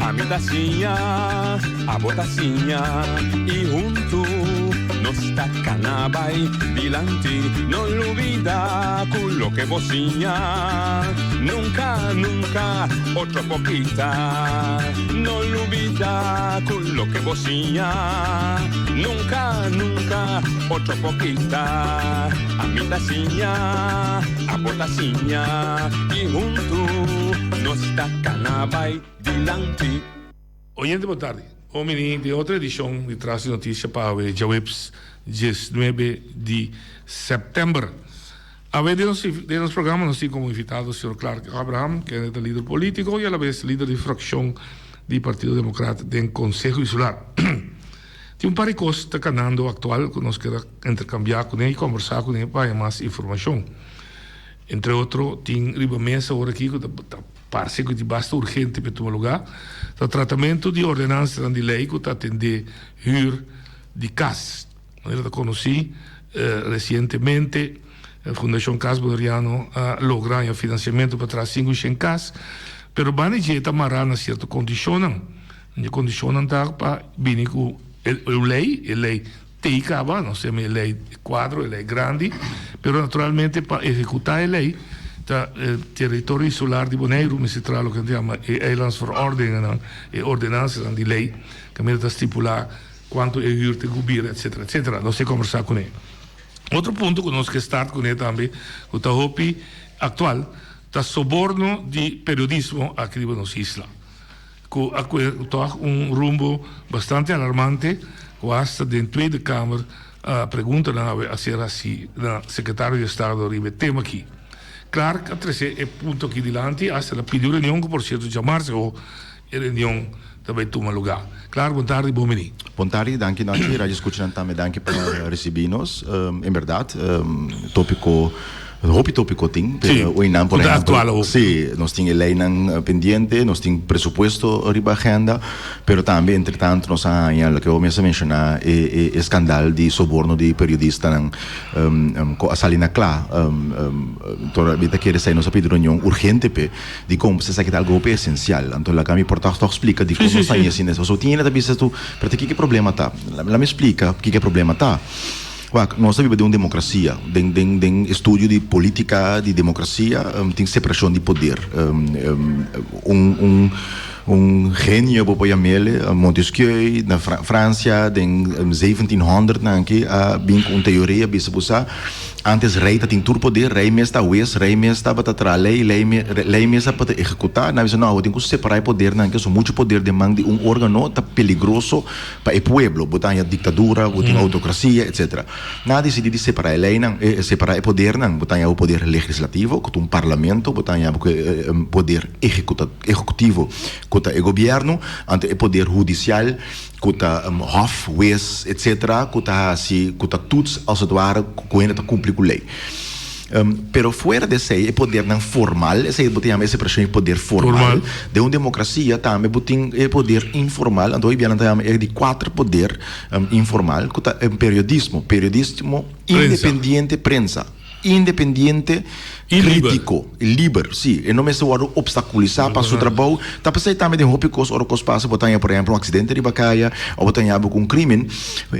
Ami ta siña, abo ta siña y huntu nos ta cana bay dilanti. No lubida cu loke bo siña nunca, nunca otro por kita. No lubida cu loke bo siña nunca, nunca otro por kita. Ami ta siña, abo ta siña y huntu nos ta cana bay dilanti. Oyente bon tardi. Bon bini den otro edicion di Tras di Noticia pa awe djaweps diesnuebe di september. Awe den nos den nos programa nos tin como invitado señor Clark Abraham kende ta lider politico y alabes lider di fraccion di Partido Democrat den Conseho Insular. Tin un par di kos ta kanando aktual ku nos keda interkambiá kuné i kòmbersá kuné pa haña mas informashon. Entre otro tin riba mesa ora aki ku ta ta parse ku tin basta urgente pa e tuma lugá, ta tratamentu di ordenansanan di lei ku ta atendé hür di kas. Manera ta konosí resientemente Fundashon Kas Boneriano a logra haña finansiamentu pa traha 500 kas, pero banda dje ta mará na sierto kondishonnan. E kondishonnan ta pa bini ku e lei, e lei tei kaba, nos ta yama e lei kuadro, e lei grandi, pero naturalmente pa ehekutá e lei ta e teritorio insular di Boneiru mester traha loke nan ta yama e eilandsverordeningennan, e ordenansanan di lei kaminda ta stipulá kuantu e hür tin ku bira etsetera etsetera. Nos tin kombersá kuné. Otro punto ku nos ke start kuné tambe ku ta hopi aktual ta soborno di periodismo aki riba nos isla. Ku a kue tòg un rumbo bastante alarmante ku asta den Tweede Kamer preguntanan awe a ser hasi na Sekretario di Estado riba e tema aki. Clark a trese e punto aki dilanti asta el a pidi un reunion ku por sierto djamarsa ho e reunion ta bai tuma lugá. Clark bon tardi bon bini. Bon tardi danki Nachi radio skuchanan tambe danki pa risibi nos en berdad topiko Hopi tópiko tin, pero oinan por ehèmpel, sí, nos tin e leinan pendiente, nos tin presupuesto riba agenda, pero tambe entretanto nos a haña loke bo mes a menshoná, e e eskandal di soborno di periodistanan ku a sali na kla. Tora mi ta kere esei nos a pidi reunion urgente p'e, dikon pasobra esaki ta algu hopi esensial. Anto laga mi por tòg tòg splika dikon nos haña asina. Pasobra tin hende ta bisa tu, pero ta kiko e problema ta? Laga mi splika kiko e problema ta. Wak, nos ta biba den un demokrasia. Den den den estudio di politica di demokrasia tin separashon di poder. Un un un genio bo por yam'el, Montesquieu na Francia den 1700 nan aki a bin ku un teoria bisa bo sa antes rei ta tin tur poder, rei mes ta hues, rei mes tabata traha lei, lei lei mes tabata ehekutá. Nan a bisa no, awor tin ku separá e podernan aki, so muchu poder den man di un organo ta peligroso. Pa e pueblo, bo ta haña diktadura, bo tin outokrasia, etsetera. Nan a disidí di separá e leinan, separá e podernan. Bo ta haña bo poder legislativo, ku ta un parlamento, bo ta haña bo poder ehekutivo, ku ta e gobièrnu, anto e poder hudisial, ku ta hòf, hues, etsetera, ku ta hasi, ku ta tuts, als het ware, ku hende ta kumpli ku lei. Pero fuera di esei, e podernan formal, esei bo ta yama e separashon di poder formal. Den un demokrasia tambe bo tin e poder informal, anto hoy bia nan ta yama e di kuater poder informal, ku ta periodismo. Periodismo independiente, prensa independiente, kritiko, liber, si. E no mester wòrdu opstakulisá pa su trabou. Ta p'esei tambe den hopi kos ora kos pasa, bo ta haña por ehèmpel un aksidente riba kaya òf bo ta haña bo ku un krímen.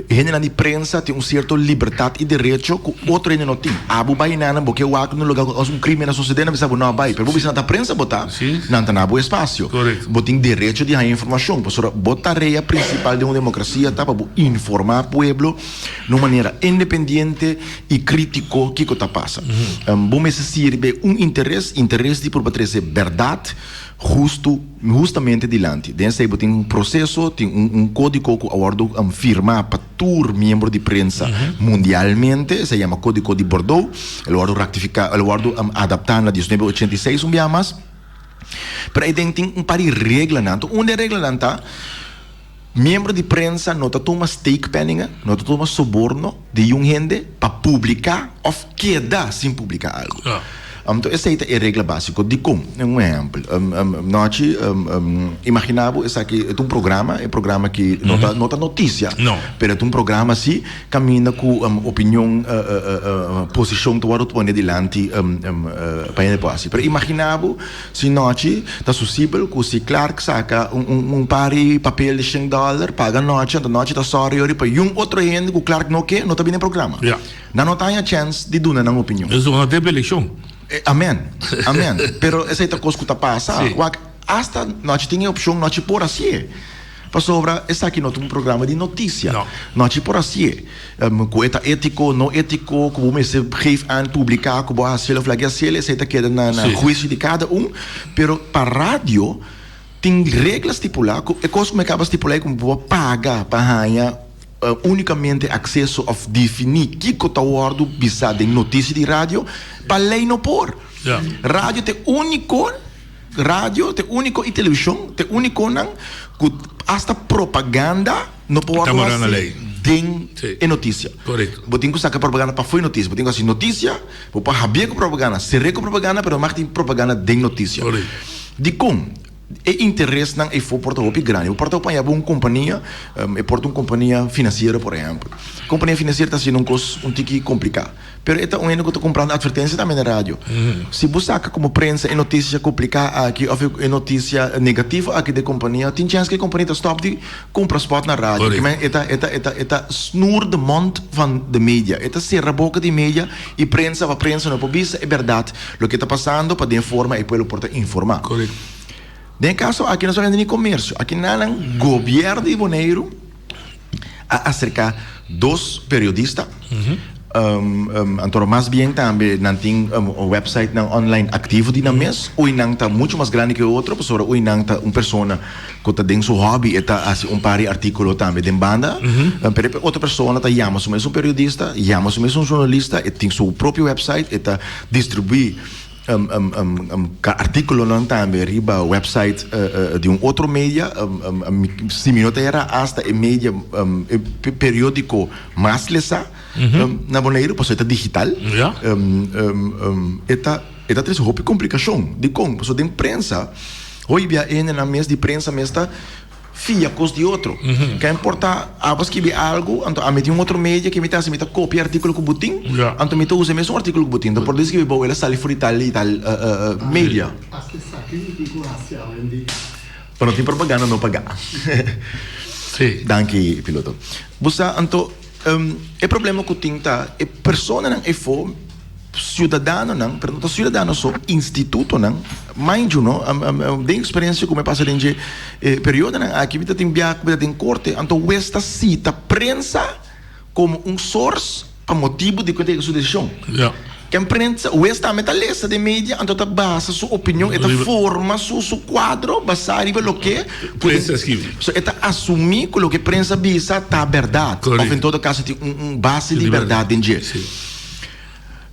Hendenan di prensa tin un sierto libertat i derecho ku otro hende no tin. Abo bai na nan, bo ke wak na un lugar ku un krimen a sosodé, nan bisa bo no a bai. Pero bo bisa nan ta prensa bo ta, nan ta na bo espasio. Bo tin derecho di haña informashon. Pasobra bo tarea prinsipal den un demokrasia ta pa bo informá pueblo na un manera independiente i krítiko kiko ta pasa. Bo mester sirbi un interes, interes di purba trese bèrdat. Hustu, hustamente dilanti. Den esei bo tin un proseso, tin un un kódiko ku a wòrdu firmá pa tur miembro di prensa mundialmente, esei yama Kódiko di Bordeaux, el a wòrdu raktifiká, el a wòrdu adaptá na diesnuebe ochenta i seis un biaha mas. Pero ei den tin un par di reglanan. Anto un di e reglanan ta, miembro di prensa no ta tuma steekpenningen, no ta tuma soborno di un hende pa publiká òf keda sin publiká algu. Anto esei ta e regla básiko. Dikon? Un ehèmpel, Nochi, imaginá bo esaki e ta un programa, e programa aki no ta no ta notisia, pero e ta un programa si kaminda ku opinion, posishon ta wòrdu pone dilanti pa hende por hasi. Pero imaginá bo si Nochi ta susibel ku si Clark saka un par di papel di shen dòler paga Nochi, anto Nochi ta sòri ori pa yun otro hende ku Clark no ke no ta bini e programa. Nan no ta haña chèns di duna nan opinion. Eso no ta eleccion. Amen, amen. Pero esei ta kos ku ta pasa. Sí. Wak, asta nochi tin e opshon, nochi por hasié. Pasobra esaki no ta un programa di notisia. No. Nochi por hasié. Ku e ta étiko, no étiko, ku bo mester geef aan, publiká ku bo a hasiel òf lag'é hasiel, esei ta keda na Sí. huisio di kada un. Pero pa radio tin regla stipulá ku e kos ku mi a kaba stipulá ei ku bo a paga pa haña. Únikamente akseso òf definí kiko ta wòrdu bisá den notisia di radio, pa lei no por. Radio ta e úniko, radio ta e úniko i televishon ta e únikonan ku asta propaganda no por wòrdu hasi den e notisia. Bo tin ku saka propaganda pafó e notisia. Bo tin ku hasi notisia, bo por habié ku propaganda, ser'é ku propaganda, pero no mag tin propaganda den notisia. Dikon? E interesnan eyfo por ta hopi grandi. Bo por ta paña bo un kompania, e por ta un kompania finansiero por ehèmpel. Kompania finansiero ta hasiendo un kos un tiki kompliká, pero e ta un hende ku ta kumprando atvertensia tambe na radio. Si bo saka komo prensa e notisia kompliká aki òf e notisia negativo aki di e kompania, tin chèns ku e kompania ta stòp di kumpra spòt na radio. Kimen e ta e ta e ta e ta snoer de mond van de media. E ta sera boka di media i prensa pa prensa no por bisa e bèrdat loke ta pasando pa den forma e pueblo por ta informá. Den e kaso aki no solamente ni komersio, aki nan gobièrnu di Boneiru a aserká dos periodista, anto mas bien tambe nan tin websitenan online aktivo di nan mes, ui nan ta muchu mas grandi ku e otro pasobra ui nan ta un persona ku ta den su hòbi e ta hasi un par di artíkulo tambe den banda, pero e otro persona ta yama su mes un periodista, yama su mes un journalista, e tin su propio website, e ta distribuí Artíkulonan tambe riba website di un otro media, si mi no ta erá asta e media, e periódiko mas lesá na Boneiru, pasobra e ta digital, e ta e ta trese hopi komplikashon. Dikon? Pasobra den prensa, hopi bia e hendenan mes di prensa mes ta fia kos di otro. Ka importa abo a skibi algu, anto ami tin un otro media ke mi ta hasi, mi ta kopia e artikulo ku bo tin, anto mi ta usa e mesun artikulo ku bo tin. Anto por di skibi bou el a sali for di tal i tal media. Asta esaki mi tin ku hasi awendia. Pa no tin propaganda no pagá. Danki piloto. Bo sa anto e problema ku tin ta e personanan efo. Ciudadanonan, pero no ta ciudadano so, institutonan, mind you no, den experiencia cu mi a pasa den dje e periodonan aki mi ta tin biaha cu mi ta den corte, anto hues ta cita prensa como un source pa motibo di cu e ta yega su decision. Ken prensa, hues tambe ta lesa den media, anto ta basa su opinion, e ta forma su su cuadro basa riba loke cu Prensa a skibi. So e ta asumi cu loke prensa bisa ta berdad, of en todo caso tin un base di berdad den dje.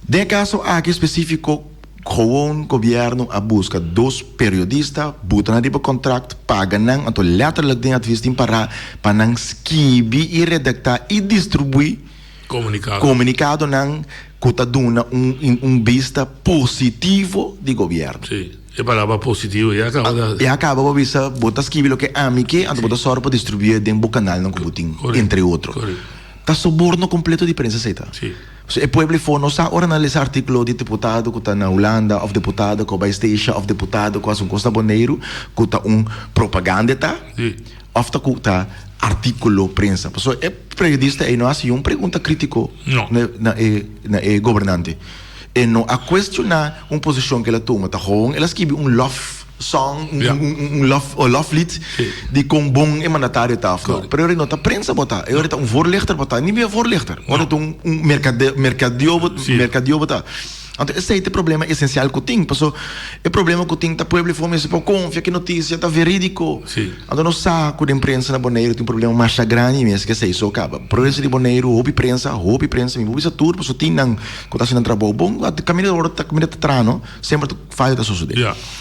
Den e kaso aki spesífiko, gewoon gobièrnu a buska dos periodista, buta nan riba kontrakt, paga nan, anto lèterlik den advis tin pará pa nan skibi i redaktá i distribuí komunikadonan ku ta duna un bista positivo di gobièrnu. Sí, e palabra positivo ya kaba ta. Ya kaba bo bisa bo ta skibi loke ami ke, anto bo ta sòru pa distribuí den bo kanalnan ku bo tin, entre otro. Ta soborno kompleto di prensa esei ta. Pasobra e pueblo efo no sa ora nan lesa artíkulo di diputado ku ta na Hulanda òf diputado ku a bai Statia òf diputado ku a hasi un kos na Boneiru ku ta un propaganda e ta òf ta ku ta artíkulo prensa. Pasobra e periodista ei no a hasi un pregunta krítiko na e na e gobernante. E no a kuestioná un posishon ku el a tuma. Ta gewoon el a skibi un lòf. Song, un loflied di kon bon e mandatario ta of no. Pero e no ta prensa bo ta, e ora ta un voorlichter bo ta, ni bien voorlichter, ora ta un mercadeo bo ta. Anto esei ta e problema esencial ku tin, paso e problema ku tin ta pueblo for mester por konfia ku e notisia ta veridico. Anto nos sa ku den prensa na Boneiru tin un problema masha grandi mes ku esei so kaba. Provincia di Boneiru hopi prensa, hopi prensa, mi por bisa tur paso tin nan ku ta hasi nan trabou bon, kaminda ora ta kaminda ta traha no, semper ta fayo ta sosode.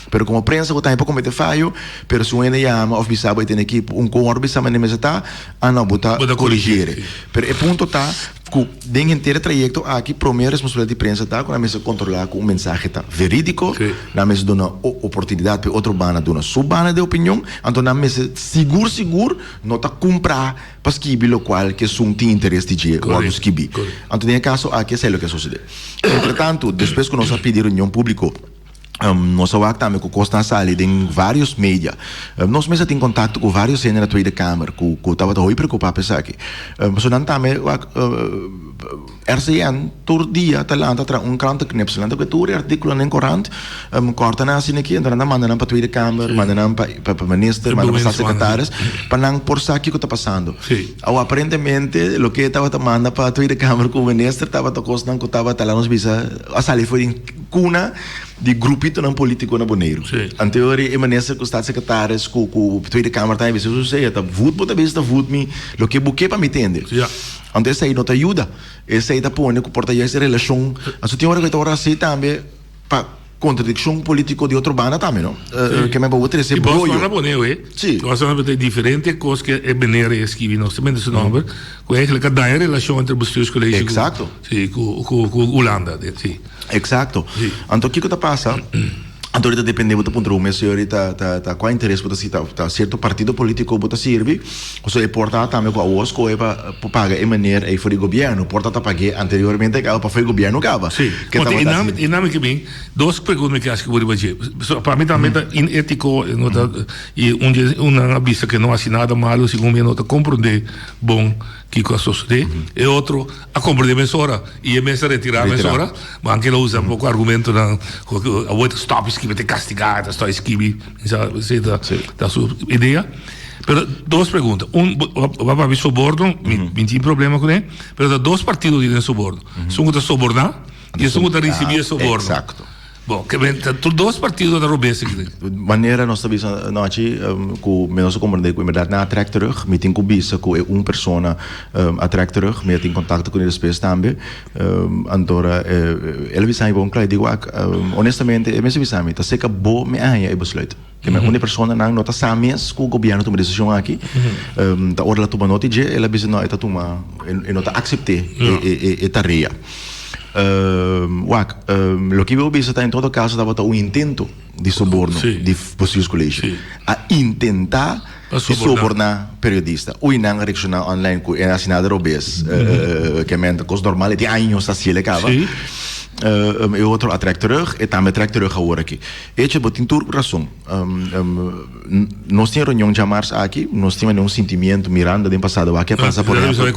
Pero como prensa bo tambe por comete fayo, pero si un hende yama of bisa bo e tene ki un con ora bisa manera mester ta, ah no, bo ta corrigiere. Pero e punto ta. Ku den henter e trayekto aki promé responsabilidat di prensa ta ku nan mester kontrolá ku un mensahe ta verídiko, nan mester duna oportunidat pa e otro banda duna su banda di opinion, anto nan mester sigur sigur no ta kumprá pa skibi lokual ku esun tin interes di dje wòrdu skibí. Anto den e kaso aki esei loke a sosodé. Entretantu despues ku nos a pidi reunion públiko, Nos a wak tambe ku kosnan a sali den vários media. Nos mes a tin kontakto ku vários hende na Tweede Kamer ku ku tabata hopi preokupá pa esaki. Pasobra nan tambe wak RCN tur dia ta lanta traha un krantenknipsel. Nan ta kohe tur e artíkulonan den korant, kòrta nan asina aki, anto nan ta manda nan pa Tweede Kamer, manda nan pa pa minister, manda pa staatssecretaris, pa nan por sa kiko ta pasando. Awo aparentemente loke tabata manda pa Tweede Kamer ku minister tabata kosnan ku tabata laga nos bisa a sali for di Kuna di grupitonan politico na Boneiru. Anteori e minister cu staatssecretaris cu cu Tweede Kamer ta bisa su sea ta voet bo ta bisa ta voet mi loke bo ke pa mi tende. Anto esey no ta yuda. Esey ta pone cu por ta juist e relacion. Anto tin ora cu e ta ora haci tambe pa contradiccion politico di otro banda tambe no. Ke men pa bo trece broyo. Y bos na Boneiru e. Bos na Boneiru diferente cos ke e meneer e skibi no ta mende su nomber cu eigenlijk a daña relacion entre bestuurscollege cu cu Hulanda. Exacto. Anto kiko ta pasa? Anto ta depende bo ta puntra bo mes señor ta ta ta cua interes bo ta si ta ta cierto partido politico bo ta sirbi pasobra e por ta tambe cu awor scohe pa pa paga e meneer ey for di gobierno por ta ta pague anteriormente caba pa for di gobierno caba. Si. Ke Want tabata e asina. e nami ke bin dos pregunta mi ke haci bo riba dje. Pasobra pa mi tambe ta inetico e no ta y un dje un nan a bisa ke no haci nada malo segun mi e no ta comprende bon kiko a sosode. E otro a comprende mesora y e mes a retira mesora, ma anke lo usa poco argumentonan cu awor ta stop skibi, ta castiga, ta stop skibi, esey ta ta su idea. Pero dos pregunta, un bo a papia soborno, mi tin problema cu ne, pero ta dos partido tin den soborno, esun cu ta soborna y esun cu ta ricibi e soborno. Bo, ke men ta tur dos partido ta robes aki den. Manera nos ta bisa anochi ku mi nos a komprendé ku en bèrdat nan a trèk terug. Mi tin ku bisa ku e un persona a trèk terug. Mi a tin kontakto kuné despues tambe. Antora el a bisa mi bon kla. E di wak, honestamente e mes a bisa mi, ta seka bo mi a haña e besluit. Ke men un di e personanan no ta sa mes ku gobièrnu tuma desishon aki. Ta ora el a tuma nota di dje, el a bisa no e ta tuma, e no ta aksept'é e tarea. Wak, loke mi por bisa ta en todo caso tabata un intento di soborno di Bestuurscollege. A intenta di soborna periodista. Ui nan a reacciona online cu e a haci nada robes. Ke men ta cos normal, e tin años ta haciel e caba. E otro a trek terug, e tambe a trek terug awor aki. Echo, bo tin tur rason. Nos tin reunion djamars aki, nos tin un sentimiento mirando den pasado wak a pasa por ehempel.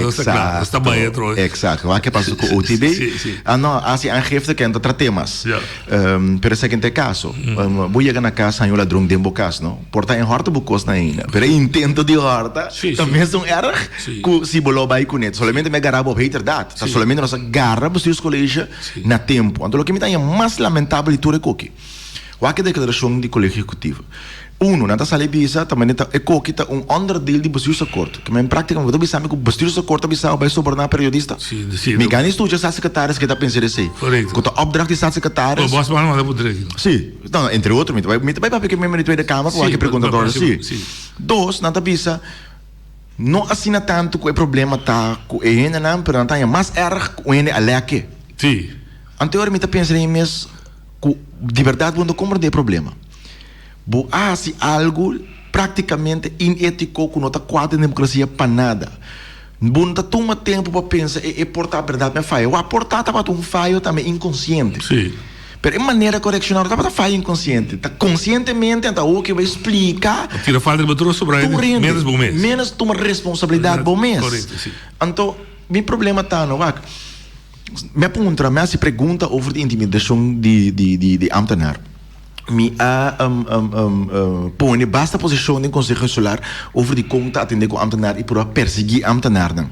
Exacto, exacto. Wak a pasa cu OTB. Ah no, haci aangifte ken ta trate mas. Pero esaki no ta e caso. Bo yega na cas haña un ladron den bo cas no. Por ta e horta bo cosnan ainda, pero e intento di horta ta mesun erg cu si bo lo bay cune. Solamente mi a gara bo op heterdaad. Ta solamente nos a gara bestuurscollege na tempo. Anto loke mi ta haña mas lamentabel di tur e koki. Wak e deklarashon di Kolegio Ehekutivo. Uno, nan ta sali bisa ta manera ta e koki ta un onderdeel di Bestuursakkoord. Ke men praktikamente bo ta bisa mi ku Bestuursakkoord ta bisa bo bai soborná periodista? Mi gana di studia Staatssecretaris ke ta pensa di esei. Ku ta opdracht di Staatssecretaris. Bo a manda por dreki. Si. No, entre otro mi ta bai mi ta bai papia ku e member di Tweede Kamer pa wak e pregunta ta ora. Si. Dos, nan ta bisa no asina tantu ku e problema ta ku e hendenan pero nan ta haña mas erg ku un hende a lèk e. Anto e ora mi ta pensa den mi mes. Ku di bèrdat bo no ta komprendé e problema. Bo a hasi algu práktikamente inétiko ku no ta kuadra den demokrasia pa nada. Bo no ta tuma tempu pa pensa e e por ta bèrdat mi a faya. Wak por ta tabata un fayo tambe inkonsiente. Pero e manera ku a reakshoná no tabata fayo inkonsiente. Ta konsientemente anta awor ke bo a splika. A tira falta riba tur sobra hende ménos bo mes. Ménos tuma responsabilidat bo mes. Anto mi problema ta no wak. Mi a puntra, mi a hasi pregunta over di intimidacion di di di di ambtenaar. Mi a pone basta posicion den Conseho Insular over di con ta atende cu ambtenaar y por a persigui ambtenaarnan.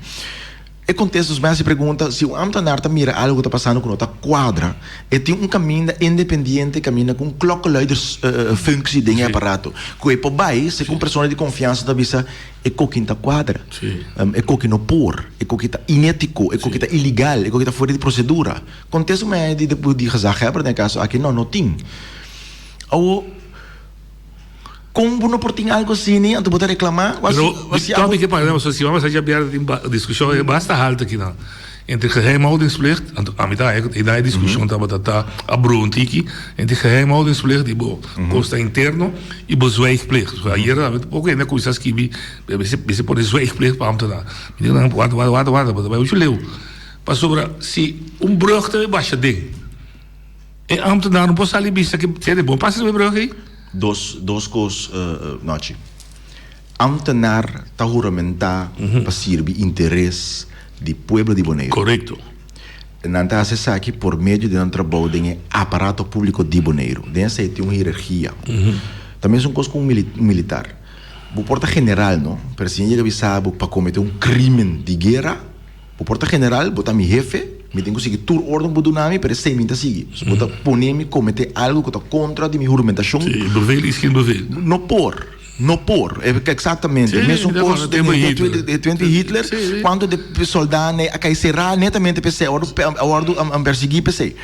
E contesta dus mi a hasi pregunta si un ambtenaar ta mira algo ta pasando cu no ta cuadra, e tin un caminda independiente caminda cu un klokkenluiders functie den e aparato cu e por bay si cu un persona di confiansa ta bisa E koki ta kuadra. E koki no por. E koki ta inetiko. E koki ta ilegal. E koki ta fuera di prosedura. Kontesto mi di di gezaghebber den e kaso aki, no, no tin. Awo, Kon bo no por tin algu asina anto bo ta reklamá? Pero tòg mi ke papia pasobra si bo a djabièrnè tin diskushon e basta haltu akinan entre geheimhoudingsplicht, anto ami ta haña ku einan e diskushon tabata ta a brua un tiki, entre geheimhoudingsplicht di bo kosta interno i bo zwijgplicht. Ayer poko hende a kuminsá skibi mester pone zwijgplicht pa ambtenaar. Mi di nan warda warda warda bo ta bai muchu leu pasobra si un brùg ta bai basha den. E ambtenaar no por sali bisa ke sede bon pasa riba e brug ei. Dos dos kos Nochi. Ambtenaar ta huramentá pa sirbi interes di pueblo di Boneiru. Korekto. Nan ta hasi esaki por medio di nan trabou den e aparato públiko di Boneiru. Den esei tin un hierargia. Ta mesun kos ku un militar. Bo por ta general no, pero si nan yega bisa bo pa kometé un krímen di guera, Bo por ta general, bo ta mi hefe, mi tin ku sigui tur orden ku bo duna mi, pero esei mi ta sigui. So bo ta pone mi kometé algu ku ta kontra di mi hurmentashon. Sí, bevel is geen bevel. No por, no por. Eksaktamente. Sí, Mesun de kos acuerdo, den tempo e Hitler. e tempo di Hitler, Sí, sí. kuantu de soldanan a kai será netamente p'esei, a wòrdu a wòrdu persiguí p'esei.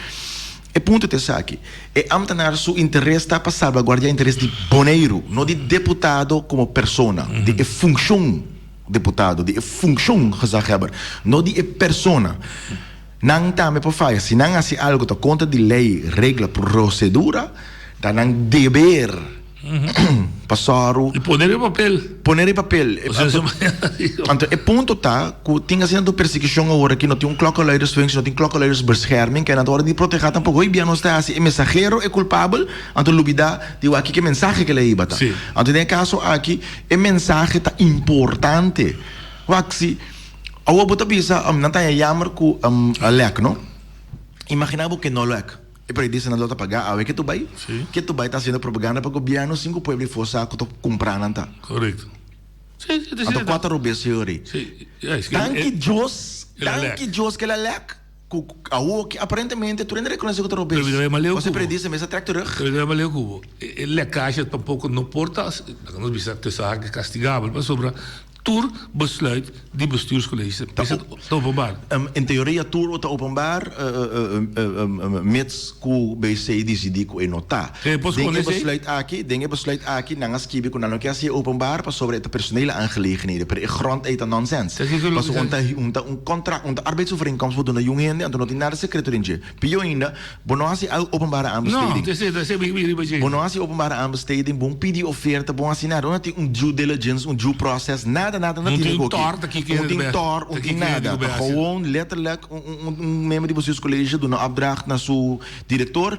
E punto ta esaki, e ambtenaar su interes ta pa salbaguardiá interes di Boneiru, no di deputado komo persona, di e funshon. Deputado, di e funccion gezaghebber, no di e persona. Nan tambe por faya. Si nan haci algo ta contra di ley, regla, procedura, ta nan deber pa sòru. Y pone riba papel. Pone riba papel. Anto e punto ta cu tin asina tur persecucion awor aki, no tin un klokkenluidersfunctie, no tin klokkenluidersbescherming, ke nan ta worde di proteha tampoco. Hoy bia nos ta haci e mensahero e culpabel, anto lubida di wak kiko e mensahe ke el a hiba ta. Anto den e caso aki. E mensahe ta importante. Wak si awor bo ta bisa nan ta haña yammer ku a lèk no. Imaginá bo ke no lèk. E periodistanan lo ta pagá awe ke tu bai. Ke tu bai ta hasiendo propaganda pa gobièrnu sin ku pueblo i for sa ku ta kumprá nan ta. Korekto. Anto kua ta robes yori? Danki Dios, danki Dios ke el a lèk. Ku awor ki aparentemente tur hende rekonosé ku ta robes. Pero mi ta Pasobra e periodista mes a trèk terug. Pero mi ta maleu ku bo. E lèkasje tampoko no por ta, laga nos bisa, tussen haakjes kastigabel pasobra tur besluit di bestuurscollege ta openbaar. En teoria tur ta openbaar mits ku BC disidí ku e no ta. Den e besluit aki, den e besluit aki nan a skibi ku nan no ke hasi e openbaar pasobra e ta personele aangelegenheden, pero e grond ei ta nonsens. Pasobra un ta un ta un kontrakt, un ta arbeidsovereenkomst bo duna yun hende anto no tin nada sekreto den dje. Pio ainda, bo no hasi openbare aanbesteding. Bo no hasi openbare aanbesteding, bo no pidi oferta, bo no hasi nada. No tin un due diligence, un due process, nada nada no tin un tor ta kiko Un tin tor, un tin nada. Ta gewoon letterlijk un un miembro di bestuurscollege duna opdracht na su director.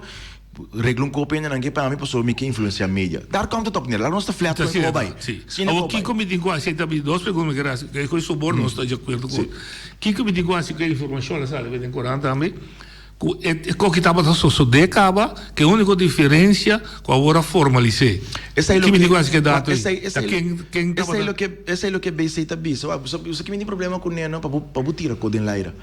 Regla un koop hende nan ke pa mi pasobra mi ke influencia media. Daar komt het op neer. Laat nos ta flat con e bai. Si. Awor kiko mi tin ku hasi? Ta dos pregunta mi ker hasi. Ku e soborno nos ta di akuerdo ku. Kiko mi tin ku hasi ku e informashon a sali den korant tambe ku e koki tabata sosodé kaba ku e uniko diferensia ku awor a formalis'é. Kiko mi tin ku hasi ku e dato ei? Ta ken ken tabata. Esei loke BC ta bisa. Wak bo sa ki mi tin problema kuné no pa bo tira kos den laira.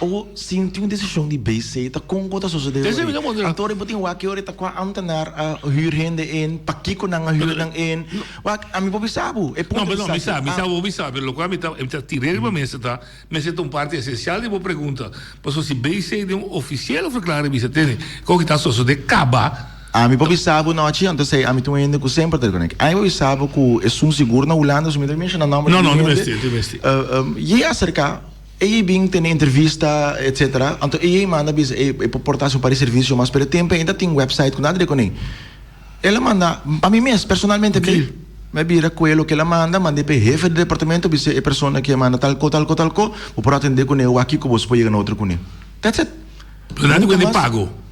O si tin un desishon di BC ta kon ku ta sosodé ora? Anto ora bo tin wak ora ta kua ambtenaar a hür hende in, pakiko nan a hür nan in? Wak, ami por bisa bo, e punto No, pero no, mi sa, mi sa bo bisa, pero lokual mi ta, mi ta tir'é riba mesa ta, mester ta un parti esensial di bo pregunta. Pasobra si BC den un ofisiel verklaring bisa tene, kon ki ta sosodé kaba. Ami por bisa bo nochi, anto esei ami ta un hende ku semper ta rekonosé. Ami por bisa bo ku esun sigur na Hulanda, so mi ta menshona nòmber di No, no, hende. no mester, no mester. Yei aserká. Ey bin tene entrevista etc. Anto ey manda bisa ey e por porta haci un par di servicio mas pero e tempo ey ta tin website cu nada di cone. El a manda pa mi mes personalmente mi mi a bira cu e loke el a manda mande pa e hefe di departamento bisa e persona ki a manda tal co tal co tal co bo por atende cune wak kico bo por yega na otro cune. That's it. Pero nada di pago.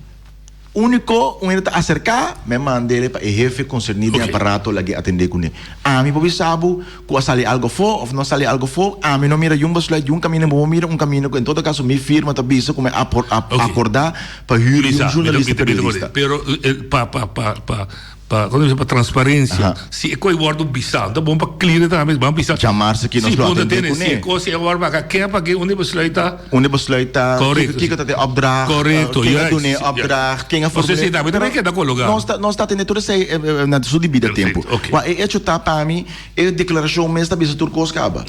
Úniko un hende ta aserká, mi a mand'é pa e hefe konserní den aparato lag'é atendé kuné. Ami por bisa bo ku a sali algu afó òf no a sali algu afó, ami no mira yun besluit, yun kaminda bo por mira un kaminda ku en todo kaso mi firma ta bisa ku mi a akordá pa hür yun journalista periodista. Pero pa pa pa pa Pa kono bisa pa transparencia. Si e koi wordo bisa, ta bon pa clear tambe, ban bisa. Djamarse ki nos lo atende kuné. Si e kos si e wordo baka ken a pag'é, unda e besluit ta. Unda e besluit ta, kiko ta de opdracht, Korekto, ken a duna e opdracht, ken a formul'é. Esei tambe ta keda kologá. Nos ta nos ta atende tur esei na su debida tempu. Wak e echo ta pa mi, e deklarashon mes ta bisa tur kos kaba.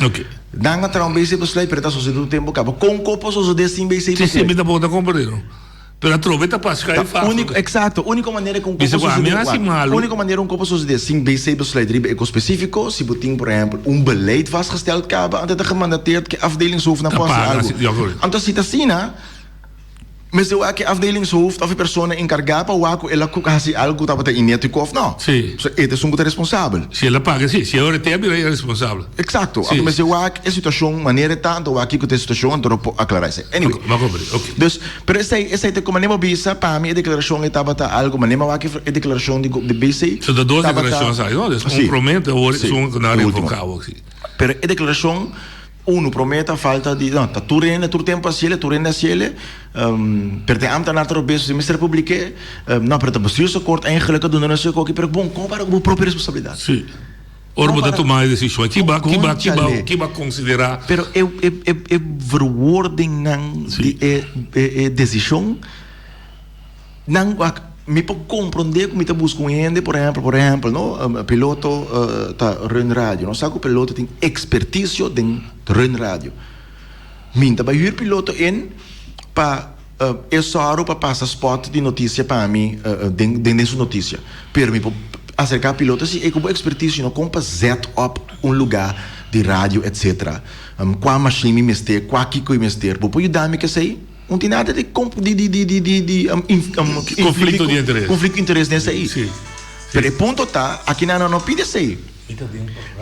Nan a traha un BC besluit, pero e ta sosodé tur tempu kaba. Kon ku por sosodé sin BC besluit? Si, si, mi tampoco ta komprende. Pero atrobe ta pas schuif Ta úniko, exacto, úniko manera ku un kos por sosodé, wak, úniko manera un kos por sosodé sin BC besluit riba e kos spesífiko, si bo tin por ehèmpel un beleid vastgesteld kaba, anto ta gemandateerd ku e afdelingshoofd nan por hasi algu. Anto si ta asina, Mester wak e afdelingshoofd of e persona enkargá pa wak ku el a hasi algu ku tabata inétiko òf nò. Sí. So e ta esun ku ta responsabel. Si el a paga, sí. Si e ora te a bira e responsabel. Eksakto. Sí. Anto mester wak e situashon manera e ta, anto wak kiko ta e situashon, anto lo por aklará esei. Anyway. Bo a komprendé. Oké. Dus, pero esei, esei ta ku manera bo bisa, pa mi e deklarashon ei tabata algu, manera mi a wak e deklarashon di di BC. So ta dos tabata deklarashon sa, no? Dus un Sí. promé, te awor Sí. esun ku nan a E último. revoká awor, sí. Pero e deklarashon. Unu promé ta falta di, no, ta tur hende tur tempu hasiele, tur hende hasiele, pero den ambtenaar ta robes si mester publiké, no, pero ta bestuursakkoord eigenlijk a duna nos e koki, pero bon, kon para ku bo propio responsabilidat? Sí. Ora bo ta tuma e desishon, ki ba, ki ba, ki ba, ki ba konsiderá? Pero e, e, e, e verwoordingnan di e, e, e desishon. Nan wak, mi por comprende cu mi ta busca un hende, por ehempel, por ehempel, no, piloto ta run radio. Nos sa cu piloto tin experticio den run radio. Mi ta bay huur piloto in pa e sòru pa pasa spot di noticia pa mi den den su noticia. Pero mi por acerca piloto si ey cu bo experticio no con pa zet op un lugar di radio etcetera. Cua machine mi mester, cua kico mi mester. Bo por yuda mi cu esey? Un tin nada di di di di di di di Conflicto di interes. Conflicto di interes den esei. Sí. Pero e punto ta, aki nan no pidi esei.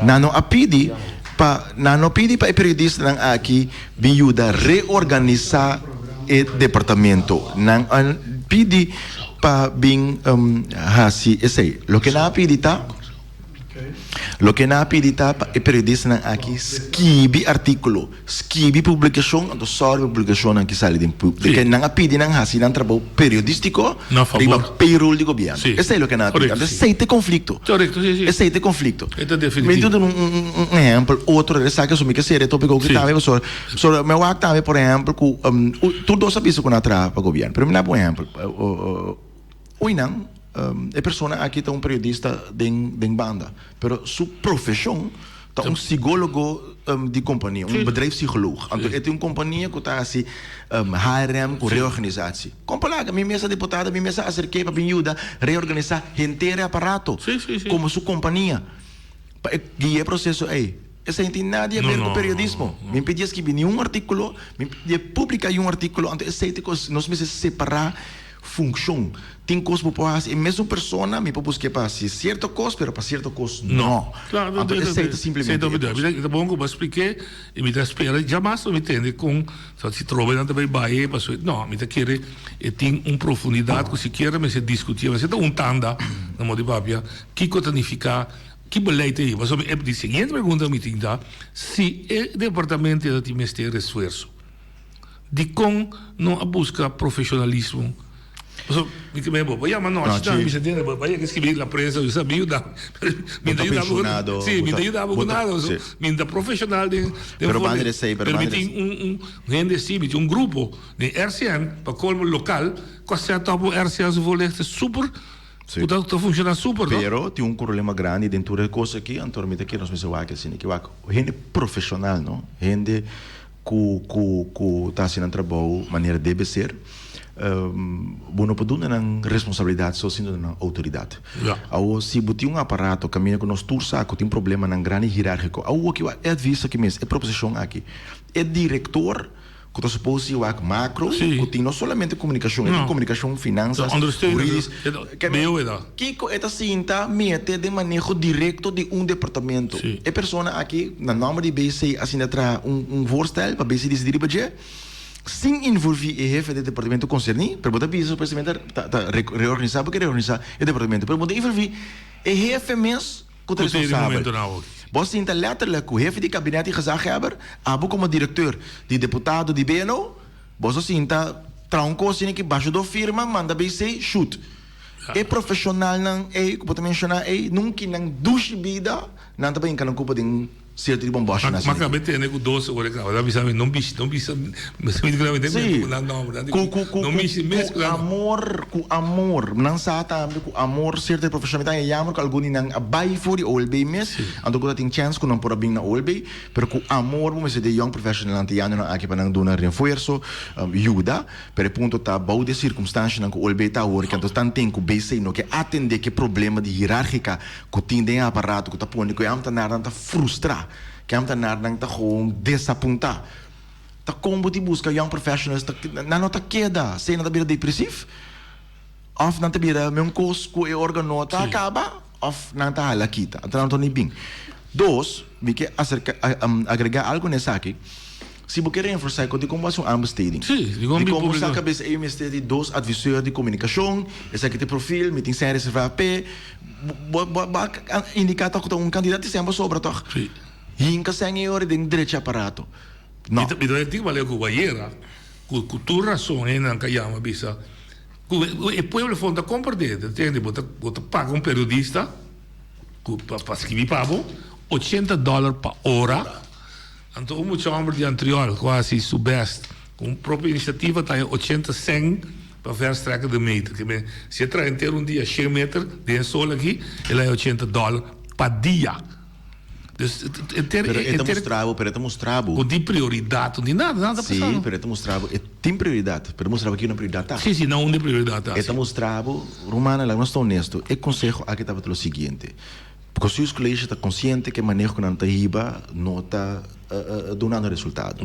Nan no a pidi pa nan no pidi pa e periodistanan aki bin yuda reorganisa e departamento. Nan a pidi pa bin hasi esei. Loke nan a pidi ta. Loke nan a pidi ta pa e periodistanan aki skibi artíkulo, skibi publikashon, anto sòru pa publikashonnan ki sali den pub. Sí. Nan a pidi nan hasi nan trabou periodístiko Na favor. riba payroll di gobièrnu. Sí. Esei loke nan a pidi. Korekto, Anto sí. esei ta e konflikto. Korekto, sí, sí. Esei ta e konflikto. E ta definitivo. Mi ta duna un un ehèmpel otro, esaki asun mi ke sera e tópiko aki Sí. tambe pasobra pasobra mi a wak tambe por ehèmpel ku tur dos a bisa ku nan a traha pa gobièrnu, pero mi na pon ehèmpel. Oinan, e persona aki ta un periodista den den banda, pero su profeshon ta un sigólogo di kompania, un bedrijfspsycholoog. Anto e tin un kompania ku ta hasi HRM ku reorganisatie. Kon por laga? Mi mes a diputado, mi mes a aserk'é pa bin yuda reorganisá henter e aparato komo su kompania pa e guia e proseso ei. Esei no tin nada di haber ku periodismo. Mi pidi a skibi niun artíkulo, mi pidi a publiká niun artíkulo, anto esei ta kos nos mester separá. Funccion. Tin cos bo por haci e mesun persona, mi por busque pa haci cierto cos, pero pa cierto cos no. Claro, Anto esey ta simplemente e cos. Mi ta bon cu bo a spliké y mi ta spera djamas lo mi tende con sa si trobe nan ta bay baye pasobra no, mi ta kere e tin un profundidad cu sikiera mester discuti, mester ta un tanda na modo di papia kico ta nifica, ki beleid ta hiba. Pasobra e di siguiente pregunta mi tin ta si e departamento ta tin mester resuerso. Dikon no a buska profeshonalismo? Pasobra mi ta bo bo yama nochi tambe mi sa tende bo bo yega skibi la prensa mi sa mi yuda mi ta yuda bo ku si mi ta yuda bo ku nada pasobra mi ta profeshonal den den Pero banda di esei pero mi tin un un hende si mi tin un grupo den RCN pa kolmo lokal ku a set up un RCN su voorlichter super ku ta ta funshoná super no. Pero tin un problema grandi den tur e kos aki anto mi ta kere nos mester wak asina ki wak hende profeshonal no hende Ku ku ku ta hasi nan trabou manera debe ser, bo no por duna nan responsabilidat so sin duna nan outoridat. Awor si bo tin un aparato kaminda ku nos tur sa ku tin problemanan grandi hierargiko, awor ki wak e advies aki mes, e proposishon aki, e direktor ku ta supos di wak makro, ku tin no solamente komunikashon, e tin komunikashon, finansas, huridis, Kiko e ta sinta mete den maneho direkto di un departamento? E persona aki, na nòmber di BC, a sinta traha un un voorstel pa BC disidí riba dje, sin involví e hefe di e departamento konserní, pero bo ta bisa supuestamente ta ta reorganisá bo ke reorganisá e departamento, pero bo ta involví e hefe mes ku ta responsabel. Bo a sinta letterlijk ku hefe di kabinet i gezaghebber, abo komo direkteur di deputado di BNO, Boso sinta traha un kos asina ki basha do firma manda BC shoot. E profeshonalnan ei ku bo ta menshoná ei nunki nan dushi bida nan ta bai hinka nan kupa den. Sierto di bomboshi na M'a kaba tende ku dos ora kaba ta bisa mi no bishi no bisa mi di kaba Sí. ku nan nomber nan di Ku ku ku no ku mishi mes ku ku nan amor ku amor nan sa tambe ku amor sierto di profeshon mi ta haña yammer ku algun di nan a bai for di OLB mes Sí. anto ku ta tin chèns ku nan por a bin na OLB pero ku amor bo mester di e yong professionalnan antianonan aki pa nan duna renfuerso yuda pero e punto ta bou di e sirkumstanshanan ku OLB ta awor ke anto tanten ku BC no ke atende ku e problema di hirargika Ku tin den e aparato ku ta pone ku e ambtanarnan ta frustrá, ku e ambtanarnan ta gewoon desapuntá. Ta kon bo tin buska young professionals ta nan no ta keda sea nan ta bira depresief òf nan ta bira men kos ku e organo ta kaba òf nan ta hala kita. Anto nan no ta ni bin. Dos, mi ke aserka agregá algu na esaki. Si bo ke reenforsá e kos, dikon bo hasi un aanbesteding? Sí, dikon Dikon bo sa kabes ei mester di dos adviseur di komunikashon, esaki ta e profil, mi tin sèn reservá p'e. Bo bo bo a indiká tòg ku ta un kandidat di sèn bo sobra tòg? Sí. Hinka sèn ei ora den drecha aparato. No. Mi ta mi ta tin balé ku ayera, ku ku tur rason hendenan ka yama bisa ku e pueblo for no ta komprendé, ta tende bo ta bo ta paga un periodista ku pa pa skibi pa bo ochenta dòler pa ora. Anto un mucha homber di Antriol cu a haci su best cu un propio iniciativa ta haña ochenta cen pa verstrekken de meter. Ke men si e traha henter un dia shen meter den e sol aki el haña ochenta dollar pa dia. Dus henter Pero e ta henter mustra bo, pero e ta mustra bo. Cu tin prioridad, no tin nada, nada ta Sí, pasando. pero e ta mustra bo, e tin prioridad, pero e ta mustra bo kico nan prioridad ta. Sí, sí, na unda e prioridad ta, E ta sí. mustra bo, rumannan, laga nos ta honesto, e conseho aki tabata lo siguiente. Bestuurscollege ta consciente cu e maneho cu nan ta hiba no ta dunando resultado.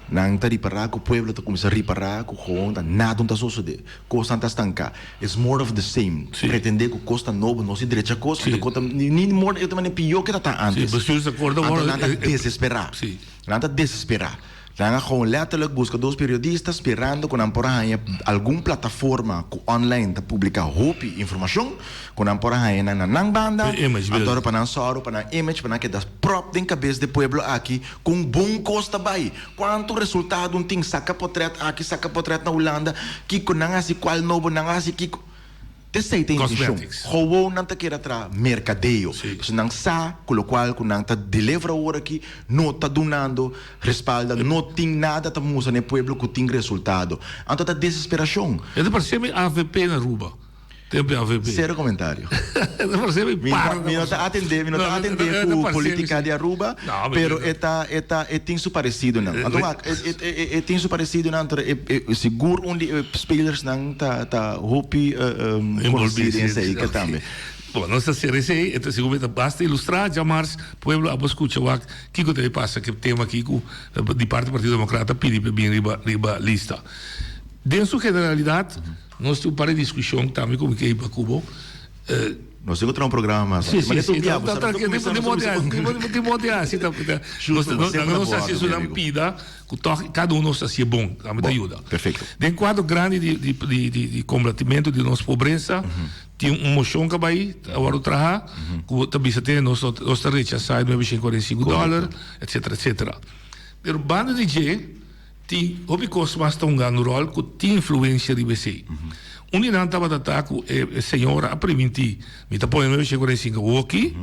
Nan ta ripara cu pueblo ta cuminsa ripara cu gewoon ta nada no ta sosode. Cosnan ta stanca. It's more of the same. Pretende cu cos ta nobo no si drecha cos, anto cos ta ni more e ta manera pio ke ta ta antes. Anto nan ta desespera. Nan ta desespera. Nan a gewoon letterlijk buska dos periodista sperando ku nan por a haña algun plataforma ku online ta publiká hopi informashon, ku nan por a haña nan na nan banda, anto pa nan sòru pa nan image, pa nan keda pròp den kabes di pueblo aki kon bon kos ta bai, kuantu resultado un tin, saka potrèt aki, saka potrèt na Hulanda, kiko nan hasi, kual nobo nan hasi, kiko. Esei ta intishon. Gewoon nan ta keda traha merkadeo. Pasobra nan sa ku lokual ku nan ta deliver awor aki no ta dunando respalda, no tin nada ta mustra na e pueblo ku tin resultado. Anto ta desesperashon. E ta parse mi avp na Aruba. Tempo di avp. Sero komentario. E ta parse mi para. Mi no ta atende, mi no ta atende ku politika di Aruba, pero e ta, e ta, e tin su paresidonan. Anto wak, e tin su paresidonan, anto e sigur un di e spelersnan ta ta hopi konosí den esei ke tambe. Bon, nos ta sera esei, e ta sigur mi ta basta ilustrá djamars pueblo abo skucha wak kiko ta pasa ku e tema aki ku di parti Partido Demokrata pidi pa bin riba riba lista. Den su generalidat nos tin un par di diskushon tambe ku mi ke hiba ku bo. Nos tin ku traha un programa mas. Sí, sí, sí. Tin modo hasi. Nos hasi esunnan pida ku tòg kada un nos hasié bon. Tambe ta yuda. Perfecto. Den kuadro grandi di kombatimento di nos pobresa tin un moshon ku a bai a wòrdu traha ku ta bisa te nos nos ta rechasá e 945 dòler etcetera etcetera. Pero banda di dje Tin hopi kos mas ta hungando ròl ku tin influensia riba esei. Un di nan tabata ta ku e señora a primintí, Mi ta pone 945 awoki,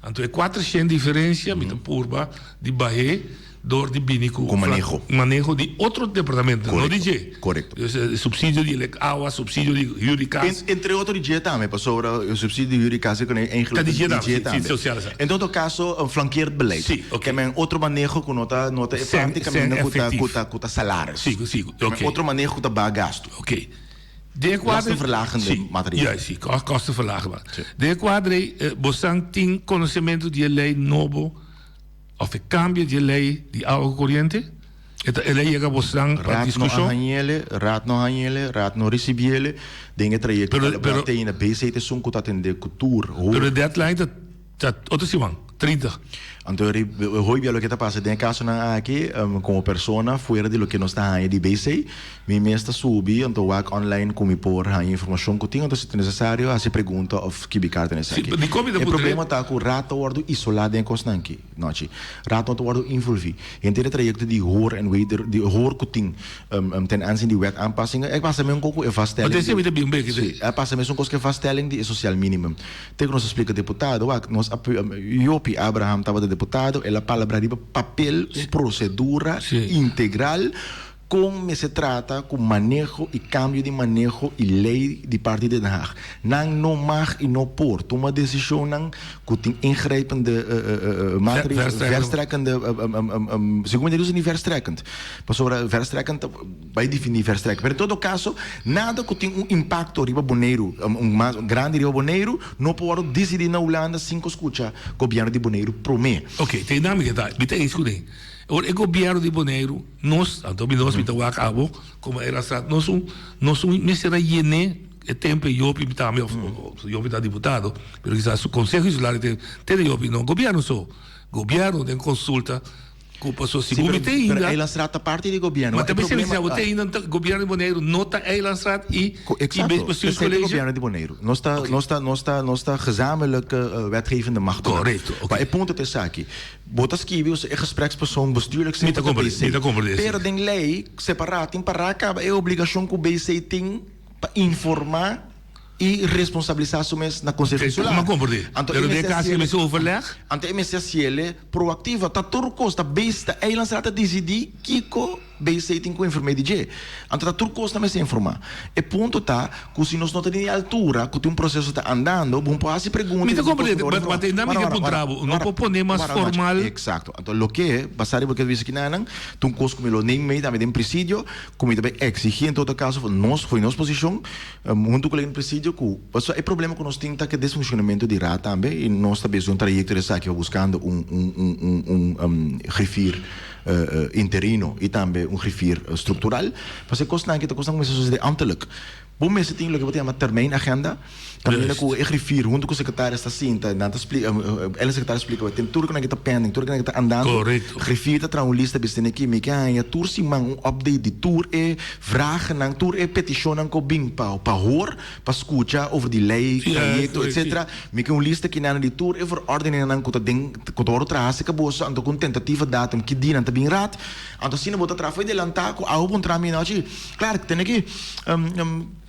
anto e 400 diferensia mi ta purba di bah'é dor di bini ku Ku maneho. maneho di otro departamento, no di dje. Korekto. Dus supsidio di awa, supsidio di hür di kas. Entre otro di dje tambe, pasobra e supsidio di hür di kas e ku Ta di dje tambe, si, si, sosial sa. En todo kaso, un flankeerd beleid. Sí, ok. Ke men otro maneho ku no ta, no ta e Sen, parti sen kaminda ku ta, efektief. ku ta, ku ta salaris. Sí, sí, Ke men ok. otro maneho ku ta baha gastu. Ok. Den e kuadro. Kostenverlagende Sí, material. juist, sí, kostenverlagende. Sí. Den e kuadro ei, bosan tin konosementu di e lei nobo òf e kambio di e lei di awa ku koriente? E ta, e lei yega bosan pa Raad no a diskushon? hañ'ele, Raad no hañ'ele, Raad no risibi'ele. Den e trayekto Pero, ta pero. te ainda BC ta esun ku ta atendé ku tur Pero hoor. e deadline ta Ta otro siman, 30. Anto e hoy bia loke ta pasa den e kasonan aki, komo persona fuera di loke nos ta haña di BC, mi mes ta subi anto wak online ku mi por haña informashon ku tin, anto si ta nesesario hasi pregunta òf skibi karta na esaki. E problema ta ku Raad ta wòrdu isolá den e kosnan aki, nochi. Raad no ta wòrdu involví. Henter e trayekto di hoor en weder, di hoor ku tin ten aanzien di wet aanpassingen, e pasa mesun kos ku e vaststelling di, si, e pasa mesun kos ku e vaststelling di e sociaal minimum. Te ku nos a splika deputado, wak, nos a Jopi Abraham tabata den. deputado, el a palabra riba papel un procedura integral Kon mester trata ku maneho i kambio di maneho i lei di parti Den Haag? Nan no mag i no por tuma desishonnan ku tin ingrijpende maatregelen, verstrekkende, segun mi ta usa ni verstrekkend, pasobra verstrekkend ta bai definí verstrekkend, pero en todo kaso nada ku tin un impakto riba Boneiru, un mas grandi riba Boneiru no por wòrdu disidí na Hulanda sin ku skucha gobièrnu di Boneiru promé. Oké, te einan mi ke ta, mi ta eens ku den. Ora e gobièrnu di Boneiru. Nos, anto mi nos mi ta wak abo como era sa nos un nos un mester a yené e tempo e Jopi mi tambe of Jopi ta diputado pero kisas su conseho insular e te de Jopi no gobierno so gobierno den consulta cu paso si bo mi te ainda pero Eilandsraad ta parti di gobierno ma ta mester bisa bo te ainda gobierno di Boneiru no ta Eilandsraad y y bestuurscollege gobierno di Boneiru nos ta nos ta nos ta nos ta gezamenlijk wetgevende macht correcto pa e punto ta esaki. Bo ta skibi osea e gesprekspersoon bestuurlijk Mi ta semper ta comprende, BC. mi ta comprende, Pero sí. den lei separá tin pará kaba e obligashon ku BC tin pa informá i responsabilisá su mes na Konseho Oké, Insular. mi a comprende. Anto e Pero den mester kaso hasiel e mester overleg? anto e mester hasiel proaktivo. Ta tur kos ta BC ta Eilandsraad ta disidí kiko. BC tin ku inform'é di dje. Anto ta tur kos ta mester informá. E punto ta ku si nos no ta den e altura ku tin un proseso ta andando, bo no por hasi pregunta Mi i ta bo no por komprendé, wòrdu but informá. but ainda mi Wara, ke wara, puntra wara, bo, no wara, por pone mas wara, wara, formal. Eksakto. Anto loke basá riba loke a bisa kinanan, ta un kos ku mi lo neem mee tambe den presidio, ku mi ta bai eksigí en todo kaso for nos, for nos posishon, huntu ku den presidio ku, pasobra e problema ku nos tin ta ku e desfunshonamentu di raad tambe i nos ta bezig un trayekto di esaki pa buskando un un un un un griffier. interino i tambe un griffier structural. Pasobra e kosnan aki ta kosnan ku mester sosodé ambtelijk. Bo mester tin loke bo ta yama termijnagenda, kaminda ku e griffier huntu ku sekretaris ta sinta, nan ta splika, el e sekretaris splika bo tin tur ku nan ta pending, tur ku nan ta andando. Griffier ta traha un lista bisa tene aki mi ke haña tur siman un update di tur e vragennan, tur e petishonnan ku bin pa pa hoor, pa skucha over di lei, trayekto, etcetera. Mi ke un lista kinan di tur e verordeningennan ku ta den ku ta wòrdu traha serka boso, anto ku un tentativa datum ki dia nan ta bin raad. Anto asina bo ta traha for delantá ku awe bo traha mi anochi. Klar, tene ki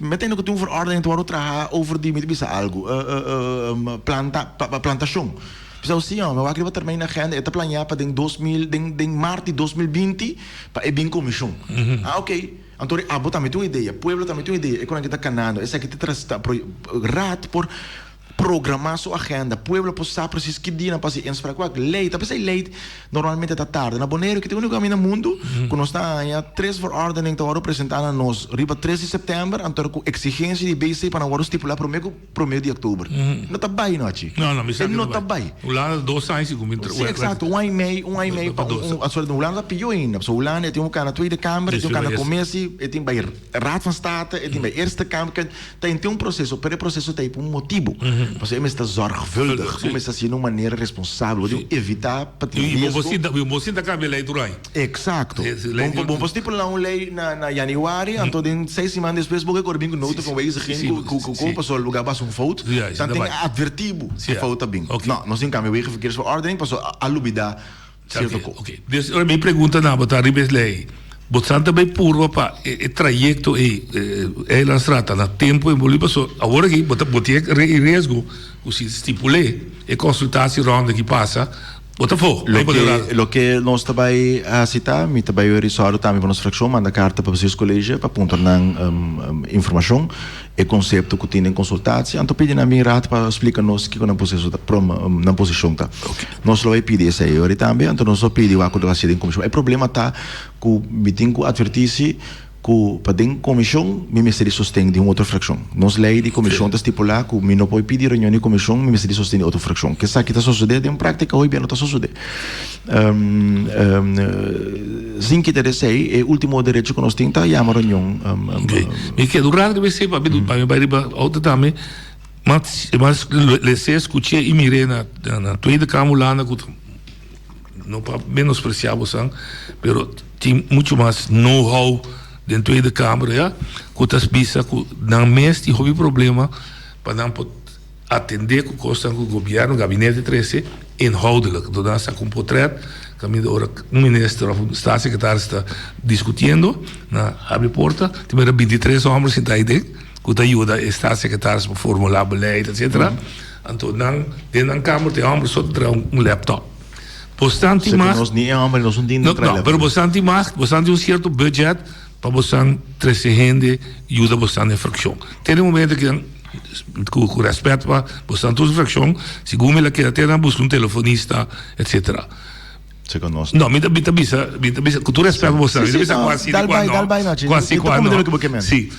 mi tende ku tin un verordening ta wòrdu traha over di mi ta bisa algu planta plantashon. Bisa si mi wak riba termijn agenda e ta planeá pa den 2000 den den mart di 2020 pa e bin komishon. Ah oké. Anto ri abo tambe tin un idea, pueblo tambe tin un idea, e ku nan ke ta kanando, esaki ta tras ta pro raad por programa su agenda, pueblo por sa precies ki dia nan por hasi inspraak. Wak, ley, ta p'esei ley normalmente ta tarda. Na Boneiru ki ta e unico kaminda na mundu ku nos ta haña tres verordening ta wòrdu presentá na nos riba tres di sèptèmber, anto ku eksigensia di BC pa nan wòrdu stipulá promé ku promé di òktober. No ta bai no achi. No, no, mi sa E ku no no ta bai. bai. Hulanda dos aña si ku mi Sí, exacto, un aña y mei, un aña y mei pa un, un, sorry, Hulanda ta pió ainda, pasobra Hulanda e tin un kana Tweede Kamer, e tin un kana Commissie, e tin bai Raad van State, e tin bai Eerste Kamer, ke ta henter un proceso, pero e proceso ta ei pa un motibu, pasobra e mester ta zorgvuldig, bo mester hasié na un manera responsabel, bo tin ku evitá pa tin I bo riesgo. sinta, bo sinta kambia lei tur aña. Exacto. Bo bo por stipulá un lei na na januari, anto den seis siman despues bo ke kore bin ku nota van wijziging ku ku ku ku pasobra lugar basa un fout. Dan tin advertí bo ku fout ta bin. No, nos tin kambia wegenverkeersverordening pasobra a lubidá sierto kos. Oké. Dus ora mi pregunta na bo ta riba es lei, bo sa ta bai purba pa e trayekto ei, Eilandstraat ta na tempu envolví pasobra awor aki bo ta bo tin e riesgo ku si stipul'é e konsultasieronde ki pasa, Bo ta fo, no por Loke, loke nos ta bai hasi ta, mi ta bai risòrdu tambe pa nos frakshon manda karta pa Bestuurscollege pa puntra nan informashon, e konsepto ku tin den konsultatie, anto pidi nan bin raad pa splika nos kiko nan proseso ta, nan posishon ta. Nos lo bai pidi esei ori tambe, anto nos lo pidi wak ku ta hasi den komishon. E problema ta ku mi tin ku atvertí si Ku pa den komishon mi mester di sosten di un otro frakshon. Nos lei di komishon ta stipulá ku mi no por pidi reunion di komishon, mi mester di sosten di otro frakshon. Ku esaki ta sosodé den práktika hoy bia no ta sosodé. Sin kita di esei, e último derecho ku nos tin ta yama reunion. Oké. Mi keda un rato riba esei pa mi pa mi bai riba outo tambe. Mas mas lesé, skuché i mir'é na na Tweede Kamer Hulanda ku ta. No pa menospreciá bosan, pero tin mucho mas know-how den Tweede Kamer ya, ku ta bisa ku nan mes tin hopi problema pa nan por atendé ku kosnan ku gobièrnu, gabinete trese inhoudelijk. Enton nan a saka un potret kaminda ora un minister òf un staatssecretaris ta diskutiendo, nan a habri porta, tin mira bintitres hòmber sintá ei den ku ta yuda e staatssecretaris pa formulá beleid etcetera. Anto nan den nan kamer tin hòmber so ta traha un laptop. Bosnan tin mag. Nos ni e homber nos un tin No, no, pero bosnan tin mag, bosnan tin un cierto budget pa bosnan trece hende yuda bosnan den fraccion. Te den momento ki nan, cu cu respet pa bosnan tur su fraccion, segun mi la keda te nan busca un telefonista, etcetera. Segun nos. No, mi ta mi ta bisa, mi ta bisa, cu tur respet pa bosnan, mi ta bisa cu asi di cua no, cu asi cua no. Si.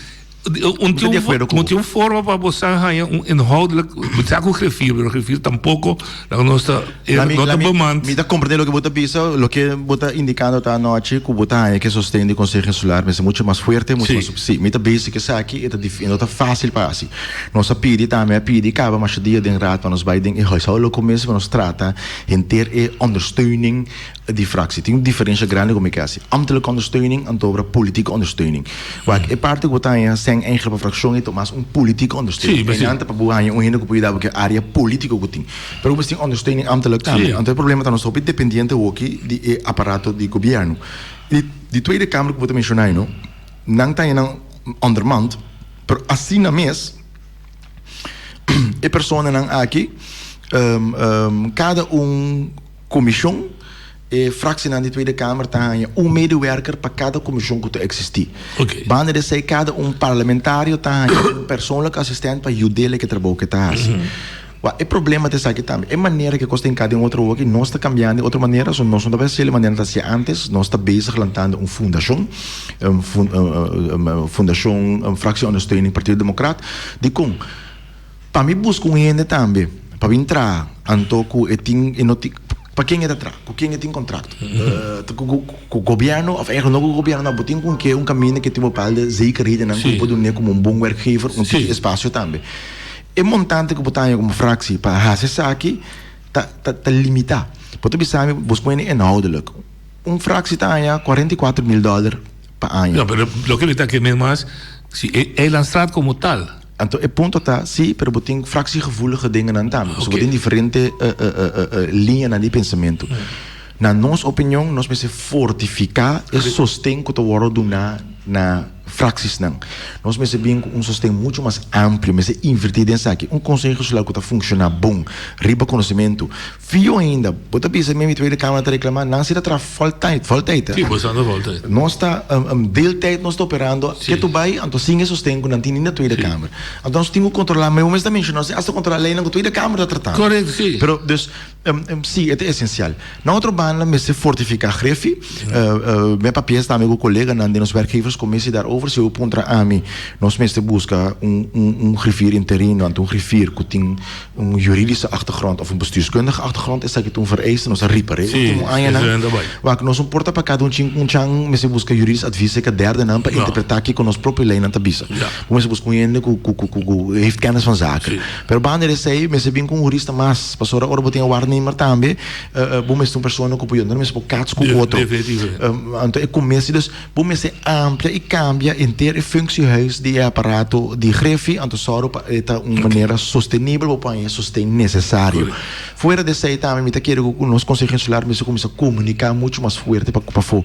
Un tin un tin un forma pa bo sa haña un inhoudelijk, bo sa ku griffier, pero griffier tampoko laga nos ta no ta bemand. Mi ta komprende loke bo ta bisa, loke bo ta indikando ta anochi ku bo ta haña ke sosten di Konseho Insular mester mucho mas fuerte, mucho mas, si, mi ta bezi ku esaki, e ta dif, e no ta fásil pa hasi. Nos a pidi tambe, a pidi kaba masha dia den raad pa nos bai den e huishoudelijke commissie pa nos trata henter e ondersteuning di fractie. Tin un diferencia grandi cu mi ke haci. Ambtelijke ondersteuning anto obra politieke ondersteuning. Wak, e parti cu bo ta haña sen eigenlijk pa fraccion e ta mas un politieke ondersteuning. Sí, Einan ta pa bo haña un hende cu por yuda bo cu e area politico cu tin. Pero bo mester tin ondersteuning ambtelijk tambe. Sí. Anto e problema ta nos ta hopi dependiente hoki di e aparato di gobierno. Di di Tweede Kamer cu bo ta menciona no, nan ta haña nan ondermand, pero asina mes e personanan aki, cada un. Komishon, E fraksienan di Tweede Kamer ta haña un medewerker pa kada komishon ku ta eksistí. Banda di esei kada un parlamentario ta haña un persoonlijk asistent pa yud'é lek e trabou ku e ta hasi. Wak, e problema ta esaki tambe. E manera ku e kos ta hinká den otro hoki, nos ta kambiando den otro manera, so nos no ta bai hasié e manera ta hasié ántes. Nos ta bezig lantando un fundashon, Fundashon Fractie Ondersteuning Partido Democraat. Dikon? Pa mi buska un hende tambe pa bin traha anto ku e tin e no tin pa ken e ta traha ku ken e tin kontrakt ku ku gobièrnu òf eigenlijk no ku gobièrnu no bo tin ku ke un kaminda ke tin bepaalde zekerhedennan ku bo por dun'é komo un bon werkgever un tiki espasio tambe e montante ku bo ta haña komo fraksie pa hasi esaki ta ta ta limitá bo ta bisa mi buska un hende inhoudelijk un fraksie ta haña 44.000 dòler pa aña. No pero loke mi ta kere mas si e eilandstraat komo tal. Anto e punto ta, sí, pero bo tin fractiegevoelige dingenan tambe. Pasobra bo tin diferente liñanan di pensamentu. Na nos opinion, nos mester fortifiká e sosten ku ta wòrdu duná na fractiesnan. Nos mester bin ku un sosten muchu mas amplio, mester invertí den esaki. Un konseho insular ku ta funshoná bon, riba konosementu. Fio ainda, bo ta bisa mi mi Tweede Kamer ta reclama, nan si ta traha voltijd, voltijd hè? Si, bo sa ta voltijd. Nos ta deeltijd nos ta operando, ke tu bai, anto sin e sosten ku nan tin den Tweede Kamer. Anto nos tin ku controla, mi mes ta menciona, nos tin hasta controla leynan ku Tweede Kamer ta tratando. Correcto, si. Pero dus, si, e ta esencial. Na otro banda mester fortifica Griffie, mi a papia tambe ku coleganan den nos werkgeverscommissie daarover, si bo puntra ami, nos mester busca un un griffier interino, anto un griffier ku tin Un juridische achtergrond of un bestuurskundige achtergrond esaki ta un vereiste, nos a ripar'é Sí, ultimo añanan. esei ta bai. Wak, nos no por ta pa kada un chin un chan mester buska juridisch advies serka derdenan pa No. interpretá kiko nos propio leinan ta bisa. Ja. Bo mester buska un hende ku ku ku ku heeft kennis van zaken. Sí. Pero banda di esei mester bin ku un jurista mas, pasobra ora bo tin e waarnemer tambe, bo mester un persona ku por yuda, no mester por kats ku otro. Definitivamente. Anto e kuminsa dus Bo mester amplia i kambia henter e functiehuis di e aparato di Griffie, anto sòru pa e ta un manera sostenibel bo por haña e sosten nesesario. Fuera di esei tambe mi ta kere ku nos Konseho Insular mester kuminsá komuniká muchu mas fuerte pa ku pafó.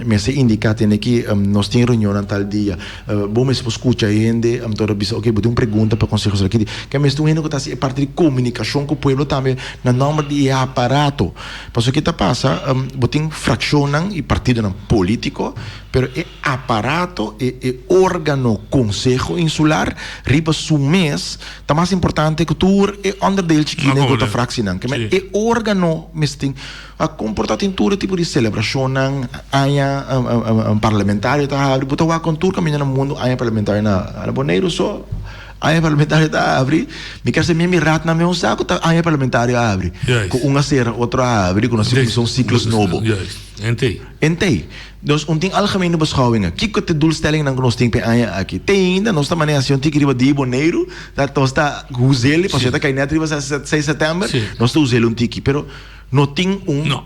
Mester indiká tende ki nos tin reunionnan tal dia. Bo mester por skucha e hende anto ta bisa oke bo tin un pregunta pa Konseho Insular kende. Ke mester un hende ku ta hasi e parti di komunikashon ku pueblo tambe na nòmber di e aparato. Pasobra ke ta pasa, bo tin frakshonnan i partidonan polítiko, pero e aparato, e e órgano Konseho Insular riba su mes ta mas importante ku tur e onderdeel chikito ku ta fraksinan. Ke men e órgano mester tin a komportá tin tur e tipo di selebrashonnan, aña parlamentario ta habri, bo ta wak kon tur kaminda na mundu aña parlamentario na Boneiru so. Aña parlamentario ta abri, mi kier sa mi mirat nan mes un sa ku ta aña parlamentario a abri. Juist. Ku un a sera, otro a abri, ku nos Juist. kuminsá un siklos nobo. Juist. Entei. Entei. Dus un tin algemene beschouwingen. Kiko ta e doelstellingnan ku nos tin pa e aña aki? Te ainda nos ta manera hasi un tiki riba di Boneiru, dat nos ta huz'el, pasobra Si. ta kai nèt riba seis sètèmber, Si. nos ta huz'el un tiki. Pero no tin un No.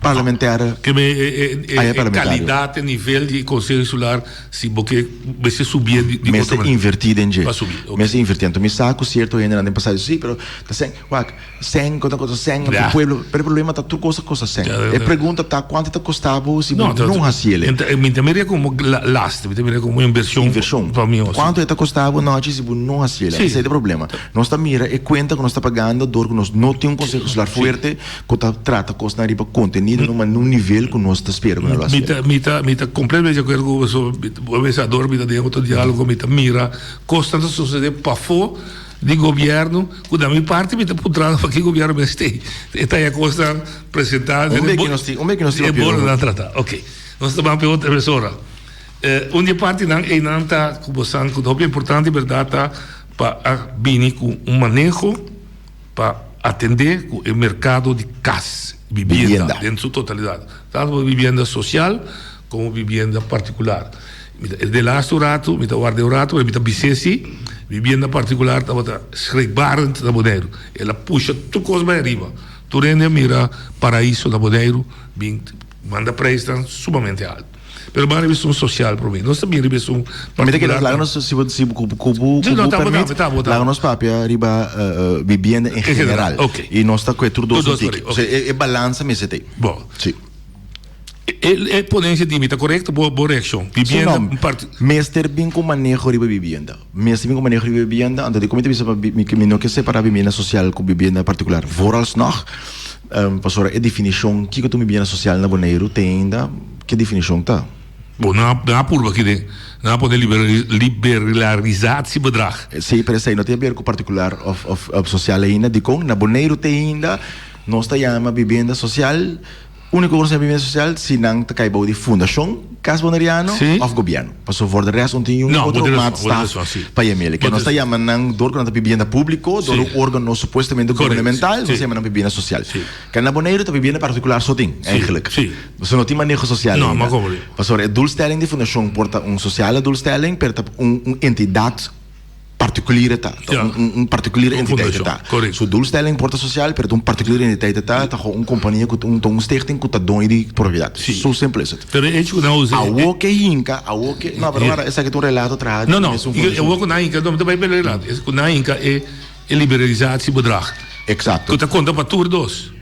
Parlementaire. Ke me e kalidat, e nivel di Konseho Insular si bo ke mester subié di otro manera. Mester invertí den dje. Pa subi, ok. Mester invertí. Anto mi sa ku sierto hendenan den pasado si, pero ta sèn, wak, sèn ku ta kosta sèn, anto pueblo, pero e problema ta tur kos ta kosta sèn. E pregunta ta kuantu ta kosta bo si bo no hasi el. Mi ta mira komo laste, mi ta mira komo invershon. Invershon. Pa mi hosi. Kuantu e ta kosta bo nochi si bo no hasi el. Esei ta e problema. Nos ta mira e kuenta ku nos ta pagando dor ku nos no tin un Konseho Insular fuerte. Ku ta trata kosnan riba kontenido no ma na un nivel ku nos ta spera ku nan lo hasi. Mi ta mi ta kompletamente di akuerdo ku bo pasobra bo a bisa dor mi ta den otro dialogo mi ta mira kosnan ta sosode pafó di gobièrnu ku na mi parti mi ta puntrando paki gobièrnu mester e ta e kosnan presentá Un beki nos tin un beki nos tin e bornan trata ok nos ta ban pa e otro mesora un di e partinan einan ta ku bo san ku ta hopi importante bèrdat ta pa a bini ku un maneho. Pa atendé ku e merkado di kas, bibienda, den su totalidat, tantu pa bibienda sosial komo bibienda partikular. Mi ta, de lastu ratu, mi ta warda e un ratu, pero mi ta bis'é si, bibienda partikular tabata schrikbarend na Boneiru. El a pusha tur kos bai ariba. Tur hende a mira paraiso na Boneiru bin manda preisnan sumamente altu. Pero ban riba esun social prome. Nos ta bin riba esun particular. Mi ta kere laga nos si bo si ku ku bo Sí, no, ta bo permit, ta bo ta laga nos papia riba bibienda en En general, general. ok. I nos ta kue tur Tur dos dos un tiki. por ahí, ok. Osea e e balansa mester ta ei. Bon. Sí. E e ponencia di mi ta korekto bo bo reakshon? Sí, Bibienda no, parti. mester bin ku maneho riba bibienda. Mester bin ku maneho riba bibienda, anto di kon mi ta bisa pa mi mi no ke separá bibienda sosial ku bibienda partikular. Vooralsnog, pasobra e definishon kiko ta un bibienda sosial na Boneiru te ainda Ke definishon ta? Bo, nan a, nan a purba aki den, nan a pone liberalisatiebedrag. Sí, pero esei no tin haber ku partikular òf, òf, òf sosial ainda. Dikon? Na Boneiru te ainda nos ta yama bibienda sosial, úniko ku nos ta yama bibienda sosial si nan ta kai bou di Fundashon Kas Boneriano Sí. òf gobièrnu. Pasobra for de rèst no tin niun No, bo otro tin rason, bo tin maatstaf rason, sí. pa yam'el. Bo Ke nos tin ta yama nan dor ku nan ta bibienda públiko, dor Sí. un órgano supuestamente Korekto, gubernamental, nos sí. ta yama nan bibienda sosial. Sí. Ke na Boneiru ta bibienda partikular so tin, Sí, eigenlijk. sí. Pasobra no tin maneho sosial No, ainda. ma como di. Pasobra e doelstelling di fundashon por ta un sociale doelstelling, pero ta un un entidat particulier ta. Ta Ja. un un un particuliere Un entiteit fundashon, ta. correcto. Su doelstelling por ta social, pero ta un particuliere entiteit ta, ta gewoon un kompania ku un ta un stichting ku ta doño di propiedat. Sí. So simpel is het. Pero e hecho ku nan usa e. Awo ke hinka, awo ke, no, pero Ja. wara esaki ta un relato traha di No, no, mes un i fundashon. awo ku nan hinka, no, mi ta bai p'e relato. Es ku nan hinka e E liberalisatiebedrag. Exacto. Cu ta conta pa tur dos.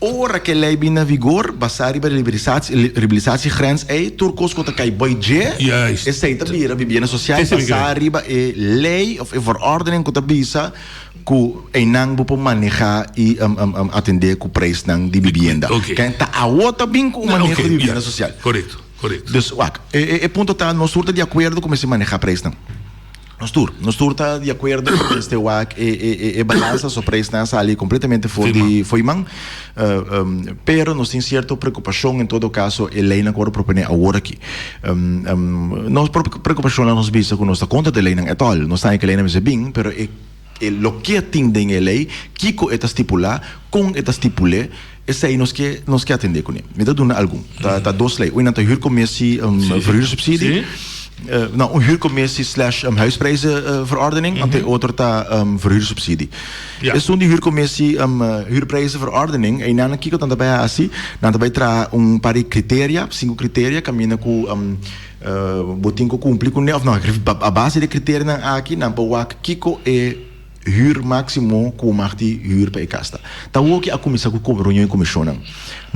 Ora cu e ley bin na vigor, basa riba e liberalisatiegrens ey, tur cos cu ta cay boy dje, Juist. esey ta bira bibienda social Esey mi basa cree. riba e ley of e verordening cu ta bisa cu eynan bo por maneha y atende cu prijsnan di bibienda. Ok. Ken ta awo ta bin cu un maneho Ok, di bibienda ja. social. Correcto, correcto. Dus wak, e punto ta nos tur ta di acuerdo cu mester maneha prijsnan. Nos tur, nos tur ta di akuerdo ku mester wak e e e e balansa, so preisnan a sali kompletamente for di fo'i man. Pero nos tin sierto preokupashon en todo kaso e leinan ku wòrdu proponé awor aki. Nos preokupashonnan nos bisa ku nos ta kontra di e leinan at all. Nos ta haña ku e leinan mester bin, pero e e loke tin den e lei, kiko e ta stipulá, kon e ta stipul'é, esei nos ke nos ke atendé kuné. Mi ta duna algun. Ta ta dos lei. Un nan ta huurcommissie, verhuursubsidie. No, un huurcommissie slash huisprijzenverordening, anto e otro ta verhuursubsidie. Esun di huurcommissie huurprijzenverordening, einan kiko nan ta bai hasi? Nan ta bai traha un par di criteria, sinku criteria kaminda ku bo tin ku kumpli kuné òf no, a base di e criterianan aki nan por wak kiko e Huur máksimo ku mag di huur pa e kas ta. Ta woki a kuminsá ku reunion i komishonnan.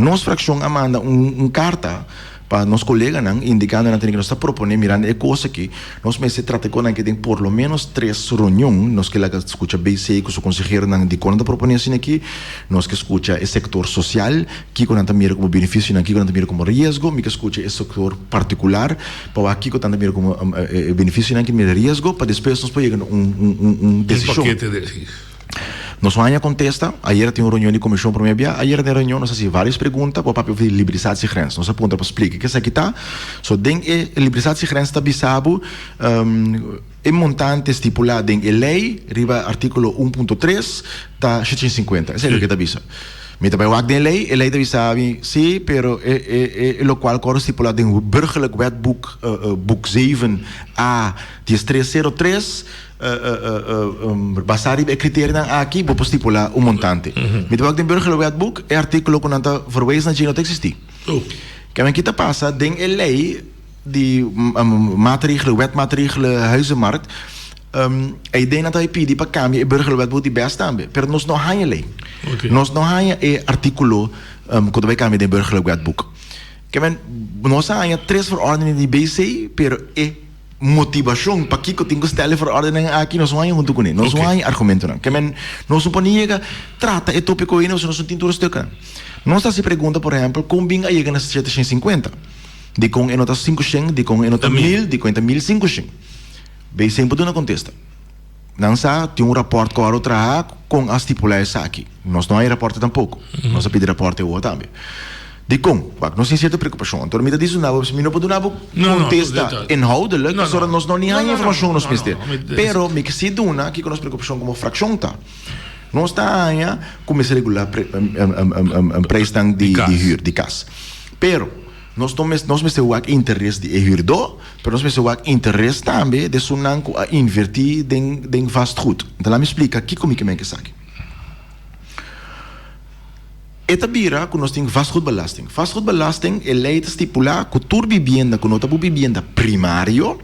Nos frakshon a manda un un karta pa nos koleganan indikando nan tene ku nos ta proponé mirando e kos aki nos mester trata ku nan ke den por lo ménos tres reunion. Nos ke laga skucha BC ku su konseheronan dikon nan ta proponé asina aki. Nos ke skucha e sektor sosial kiko nan ta mira komo benefisionan kiko nan ta mira komo riesgo. Mi ke skucha e sektor partikular. Pa wak kiko tanta mira komo e benefisionan ki mira riesgo pa despues nos por yega na un un un desishon. Un pakete de si. Nos no haña kontesta. Ayera tin un reunion di komishon promé bia. Ayera den reunion nos a hasi vários pregunta por papia over di liberalisatiegrens. Nos a puntra pa splika ke esaki ta. So den e liberalisatiegrens ta bisa bo e montante stipulá den e lei riba artíkulo un punto tres ta 750. Esei loke ta bisa. Mi ta bai wak den e lei, e lei ta bisa mi, sí, pero e e e lokual ku a wòrdu stipulá den Burgerlijk Wetboek boek zeven A diestres sero tres basá riba e kriterionan aki bo por stipulá un montante. Mi ta wak den Burgerlijk Wetboek e artíkulo ku nan ta verwees na dje no ta eksistí. Kèmen ki ta pasa den e lei di maatregelen, Wet maatregelen huizenmarkt, E idea nan ta pidi pa cambia e burgerlijk wetboek di bes tambe, pero nos no haña ley. Nos no haña e articulo cu ta bay cambia den burgerlijk wetboek. Ke men, nos a haña tres verordening di BC, pero e motivacion pakico tin cu stel e verordening aki nos no haña hunto cune. Nos no haña argumentonan. Ke men, nos no por ni yega trata e topico ei nos no tin tur e stuknan. Nos ta haci pregunta, por ehempel, con bin a yega na shete shen sinkuenta? Dicon e no ta sinku shen? Dicon e no ta mil? Dicon e ta mil sinku shen? Bay semper duna kontesta. Nan sa tin un rapòrt ku ora traha kon a stipulá esaki. Nos no hay rapòrte tampoko. Nos a pidi rapòrte awor tambe. Dikon? Wak, nos tin sierto preokupashon. Anto mi ta di duna bo, mi no por duna bo kontesta inhoudelijk pasobra nos no ni haña informashon nos mester. Pero mi ke si duna kiko nos preokupashon komo frakshon ta. Nos ta haña ku mester regulá preisnan di hür di kas. Pero Nos no mes nos mester wak interes di e hürdó, pero nos mester wak interes tambe di esunnan ku a invertí den den vastgoed. Enton laat mi splika kiko mi ke men ku esaki. E ta bira ku nos tin vastgoedbelasting. Vastgoedbelasting, e lei ta stipulá ku tur bibienda ku no ta bo bibienda primario,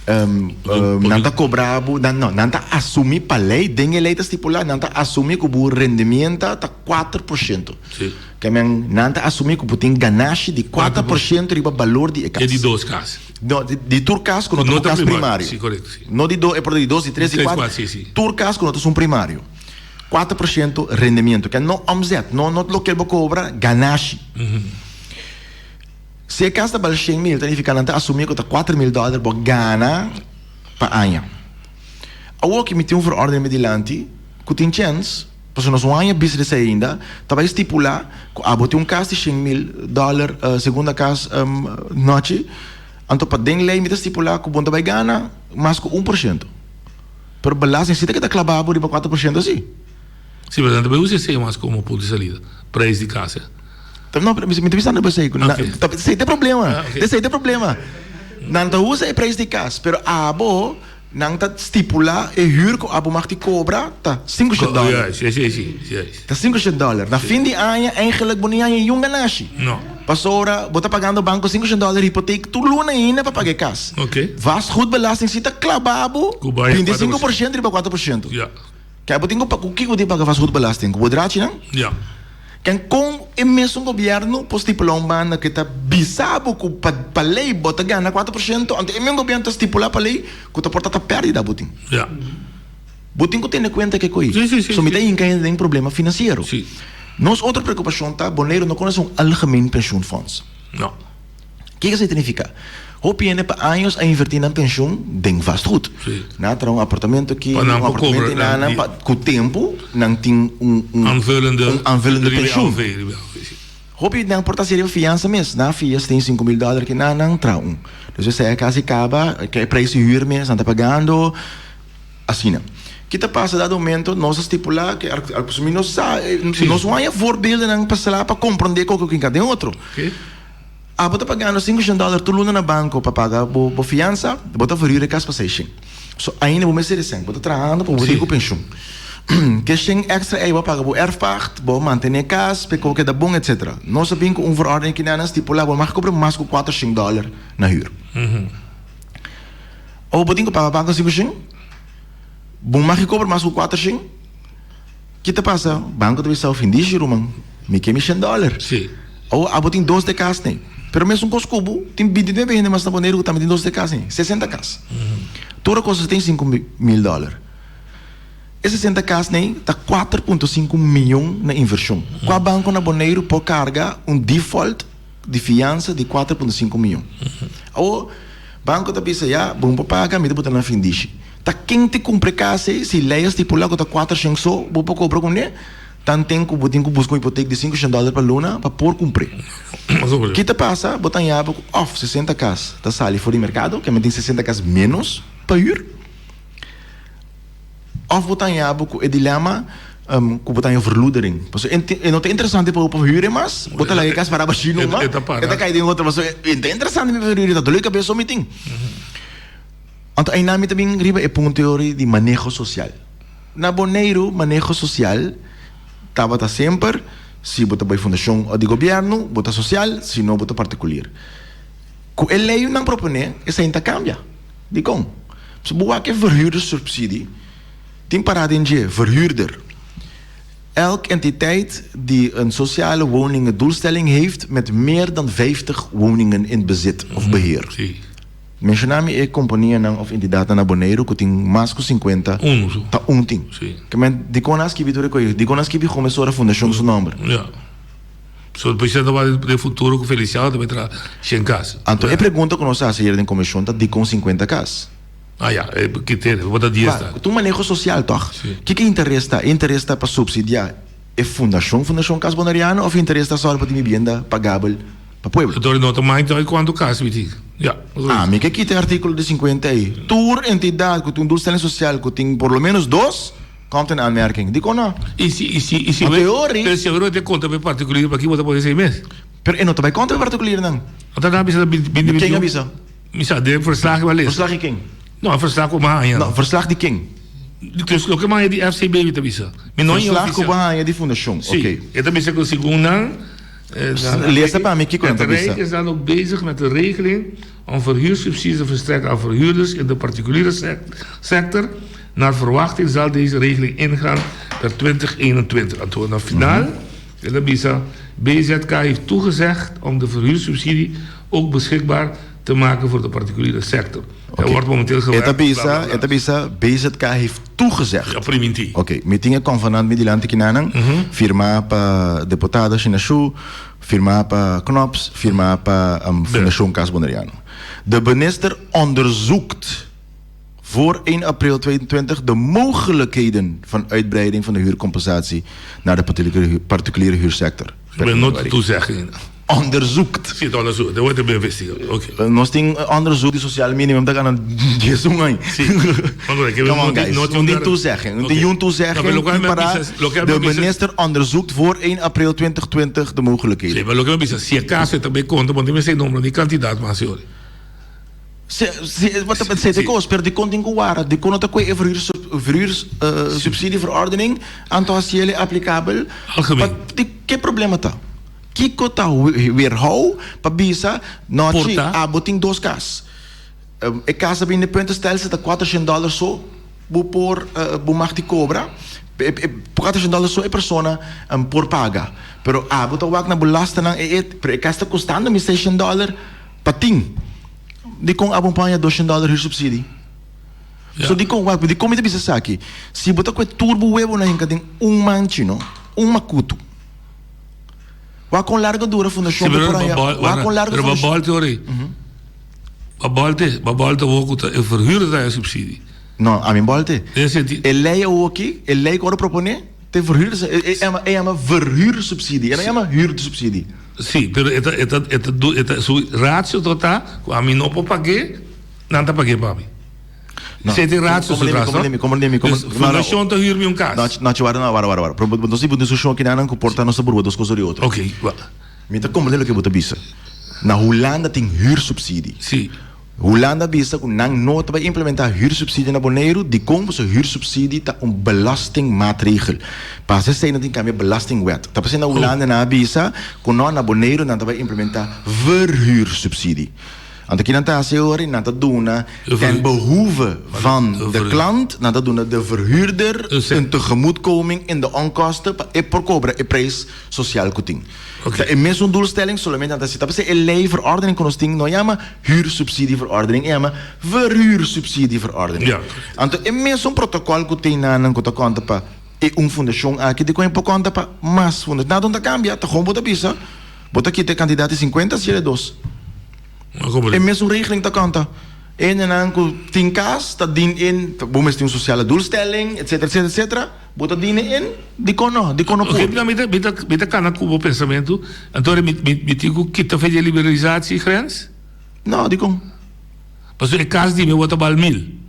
nan ta kobra bo, nan no, nan ta asumí pa lei, den e lei ta stipulá, nan ta asumí ku bo rendimiento ta kuater por shento. Ke men, nan ta asumí ku bo tin ganashi di kuater por shento riba balor di e kas. E di dos kas. No, di tur kas ku no ta un kas primario. Si, korekto, si. No di dos, e por ta di dos, di tres, di kuater. Si, si. Tur kas ku no ta esun primario. 4% rendimiento. Ke no omzet, no no loke bo kobra, ganashi. Si e kas ta bal shen mil, ta nifiká nan ta asumí ku ta 4000 dòler bo gana pa aña. Awor ki mi tin un verordening mi dilanti ku tin chèns. Pasobra nos no haña bisa di esei ainda, ta bai stipulá ku abo tin un kas di shen mil dòler, segunda kas nochi, anto pa den lei mi ta stipulá ku bo no ta bai gana mas ku 1%. Pero belasting si ta keda klabá bo riba 4% si. Si, pero nan ta bai usa esei mas komo punto di salida, preis di kas. No, pero mi ta bisando riba esei, esei ta e problema, esei ta e problema. Nan ta usa e preis di kas, pero abo. Nan ta stipulá e hür ku abo mag di kobra ta sinku shen dòler. Si, si, si, si. Ta sinku shen dòler. Na fin di aña eigenlik bo no haña niun ganashi. No. Pasobra bo ta pagando banko sinku shen dòler hipotek tur luna ainda pa paga e kas. Oké. Vastgoedbelasting si ta klabá bo Ku bai 25% riba 4%. Ya. Kei bo tin ku pa ku kiko bo tin paga vastgoedbelasting? Ku bo drachinan? Ya. Ken kon e mesun gobièrnu por stipulá un banda ku ta bisa bo ku pa pa lei bo ta gana 4%, anto e mes gobièrnu ta stipulá pa lei ku ta por ta ta pèrdida bo tin. Ya. Bo tin ku tene kuenta ke ko'i. Sí, sí, sí, So mi ta sí. hinka hende den problema finansiero. Sí. Nos otro preokupashon ta Boneiru no konosé un algemeen pensioenfonds. No. Kiko esei ta nifiká? Hopi hende pa años a invertí nan penshun den vastgoed. Sí. Nan a traha un apartamento aki, Pa nan un por apartamento kobra einan, nan pa ku tempu nan tin un un Aanvullende un aanvullende riba e penshun. AOV, riba e AOV, sí. Hopi nan por ta hasi riba fiansa mes. Nan a fia si tin 5000 dòler aki nan, nan traha un. Dus esei a kasi kaba, ke e preis di hür mes nan ta pagando, asina. Ki ta pasa dado momento nos a stipulá ke mi no sa, nos no haña voorbeeldennan pa sla pa komprondé koke ku den otro. Oké. Abo ta pagando sinku shen dòler tur luna na banko pa paga bo bo fiansa, bo ta verhuur e kas pa seis shen. So ainda bo mester e sèn, bo ta trahando pa bo tin ku penshun. Ke shen èkstra ei bo a paga bo erfpacht, bo a mantené e kas pa e kos keda bon etsetera. Nos a bin ku un verordening kinan a stipulá bo mag kobra mas ku kuater shen dòler na hür. Abo bo tin ku paga banko sinku shen, bo mag kobra mas ku kuater shen. Ki ta pasa? Banco ta bisa findishi ruman, mi ke mi shen dollar. Sí. Awo abo tin dos de kas nei. Pero mesun kos ku bo, tin 29 hende mas na Boneiru ku tambe tin dos de kas nei. 60 kas. Tur a kosta 75 mil dollar. E 60 kas nei ta 4.5 miyon na invershon. Kua banko na Boneiru por karga un default di fiansa di 4.5 miyon? Awo banko ta bisa ya, bo no por paga, mi ta buta na findishi. Ta ken te kumpra e kas ei? Si lei a stipulá ku ta kuater shen so bo por kobra kuné, tanten ku bo tin ku buska un hipotek di 500 dòler pa luna pa por kumpr'é. Ki ta pasa? Bo ta haña bo ku òf 60 kas ta sali for di merkado, ke men tin 60 kas ménos pa hür, òf bo ta haña bo ku e dilema. Ku bo ta haña verloedering. Pasobra e no ta interesante pa bo pa huur e mas, bo ta laga e kas para bashí numa, e ta kai den otro. Pasobra e ta interesante mi pa huur, ta dolor di kabes so mi tin. Anto einan mi ta bin riba e punto yori di maneho sosial. Na Boneiru maneho sosial tabata semper si bo ta bai fundashon di gobièrnu bo ta sosial, si no bo ta partikulier. Ku e lei nan proponé esei ta kambia. Dikon? Pasobra bo wak e verhuurdersubsidie. Tin pará den dje, verhuurder. Elk entiteit die een sociale woningendoelstelling heeft met meer dan 50 woningen in bezit of beheer. Menshoná mi e kompanianan of entidatnan na Boneiru ku tin mas ku 50 ta un tin. Ke men dikon nan a skibi tur e koe? Dikon nan a skibi Gomez ora fundashon su nòmber? Ja. So presidente ta wak den futuro ku Feliciano ta bai traha shen kas. Anto e pregunta ku nos a hasi ayer den komishon ta dikon 50 kas? Ah ya, e criterio, bo ta dies ta. Ta un maneho social toch? Si. Kiko e interes ta? E interes ta pa subsidia e fundashon, Fundashon Cas Boneriano, of e interes ta sòru pa tin bibienda pagabel pa pueblo? Dor no ta mind toch kuantu kas mi tin. Ya. Ah, mi ke kita e artíkulo di 50 ei. Tur entidat ku tin un doelstelling social ku tin por lo menos dos, komt in aanmerking. Dikon no? I si, i si, i si. Ma teori. Pero si awor bo ta konta pa e partikulier, paki bo ta pone esei mes? Pero e no ta bai konta pa e partikuliernan. Ata nan a bisa ta binti Ken a bisa? Mi sa den verslag ku a lesa. Verslag di ken? No, e verslag ku mi a haña. No, verslag di ken? Dus loke mi a haña di FCB mi ta bisa. Mi no haña Verslag ku bo a haña di fundashon, Si, oké. e ta bisa ku segun nan. Lesa pa mi kiko nan ta bisa. Het Rijk is dan ook bezig met een regeling om verhuursubsidies te verstrekken aan verhuurders in de particuliere sector. Naar verwachting zal deze regeling ingaan per 2021. Anto na final e ta bisa BZK heeft toegezegd om de verhuursubsidie ook beschikbaar te maken voor de particuliere sector. Er wordt momenteel gewerkt. E ta bisa, e ta bisa BZK heeft toegezegd. Ja, primintí. Oké, mi tin e convenant mi dilanti kinanan, firmá pa deputado Shinashu, firmá pa Knops, firmá pa Fundashon Cas Boneriano. De minister onderzoekt voor 1 april 2020 de mogelijkheden van uitbreiding van de huurcompensatie naar de particuliere huursector. Ik ben not toezegging. Onderzoekt. Sí, ta onderzoek. Er wordt bevestigd. Oké. Nos tin onderzoek di sociale minimum ta gana diesun aña. Sí. Come on guys. No tin toezegging. No tin un toezegging. De minister onderzoekt voor 1 april 2020 de mogelijkheden. Sí, maar loke mi bisa, si acaso e ta bay konta, bo no tin mester nombra ni kantidat mas, señor. Si, si, wat ta pensé te kos, pero dikon tin ku wara, dikon no ta kue e verhuur, verhuursubsidieverordening anto hasi el aplikabel? Algemeen. Pa, di ke problema ta? Kiko ta weerhou pa bisa, no chi, Por ta. abo tin dos kas. E kas a bini puntenstelsel ta kuatershen dòler so bo por, bo mag di kobra. Kuatershen dòler so e persona por paga. Pero abo ta wak na bo lasternan e e, pero e kas ta kostando mi seishen dòler. Pa tin. Dikon abo paña doshen dòler huursubsidie? So dikon, wak, dikon mi ta bisa esaki? Si bo ta kue tur bo webonan hinka den un manchi, no? Un makutu. Wak kon largo dura fundashon Sí, pa pero por haña, wak kon largo pero ba fundashon. bòlte ora ei. Ba bòlte, ba bòlte awor ku ta e verhuurder ta haña subsidie. No, ami bòlte. Den senti. E lei awoki, e lei ku ora proponé, Te verhuur, e yama verhuursubsidie, e no yama huursubsidie. Sí, pero e ta, e ta, e ta, e ta, su ratio to ta ku ami no por pag'é, nan ta pag'é pa mi. No, Esei ta e ratio su tras, no? Komprendé mi, komprendé mi, Dus fundashon ta huur mi un kas. No, no, wara, no, wara, wara, wara. Pero nos tin un diskushon aki nan ku por ta nos ta burba dos kos di otro. Ok, wa. Mi ta komprendé loke bo ta bisa. Na Hulanda tin huursubsidie. Sí. Hulanda a bisa ku nan no ta bai implementá huursubsidie na Boneiru, dikon? Pasobra huursubsidie ta un belastingmaatregel. Pa hasi esei nan tin kambia belastingwet. Ta p'esei na Hulanda nan a bisa ku no, na Boneiru nan ta bai implementá verhuursubsidie. Anto ki nan ta hasi ora? Nan ta duna ten behoeve van de klant, nan ta duna de verhuurder een tegemoetkoming in de onkosten pa e por kobra e prijs sosial ku tin. Ta e mesun doelstelling, solamente nan ta sita. P'esei e lei verordening ku nos tin no yama huursubsidieverordening, e yama verhuursubsidieverordening. Anto e mesun protokòl ku tin nan ku ta konta pa e un fundashon aki, dikon e por konta pa mas fundashon? Nada no ta kambia, ta gewoon bo ta bisa, bo ta kita e kantidat di sinkuenta hasiel e dos. E mesun regeling ta konta. E hendenan ku tin kas ta dien in, bo mester tin un sosiale doelstelling, etsetera, etsetera, etsetera. Bo ta dine en? Dikon no? Dikon no por? Oke, mi ta, mi ta, mi ta kana ku bo pensamentu. Anto mi, mi, mi tin ku kita fe di e liberalisatiegrens? No, dikon? Pasobra e kas di mi bo ta bal mil.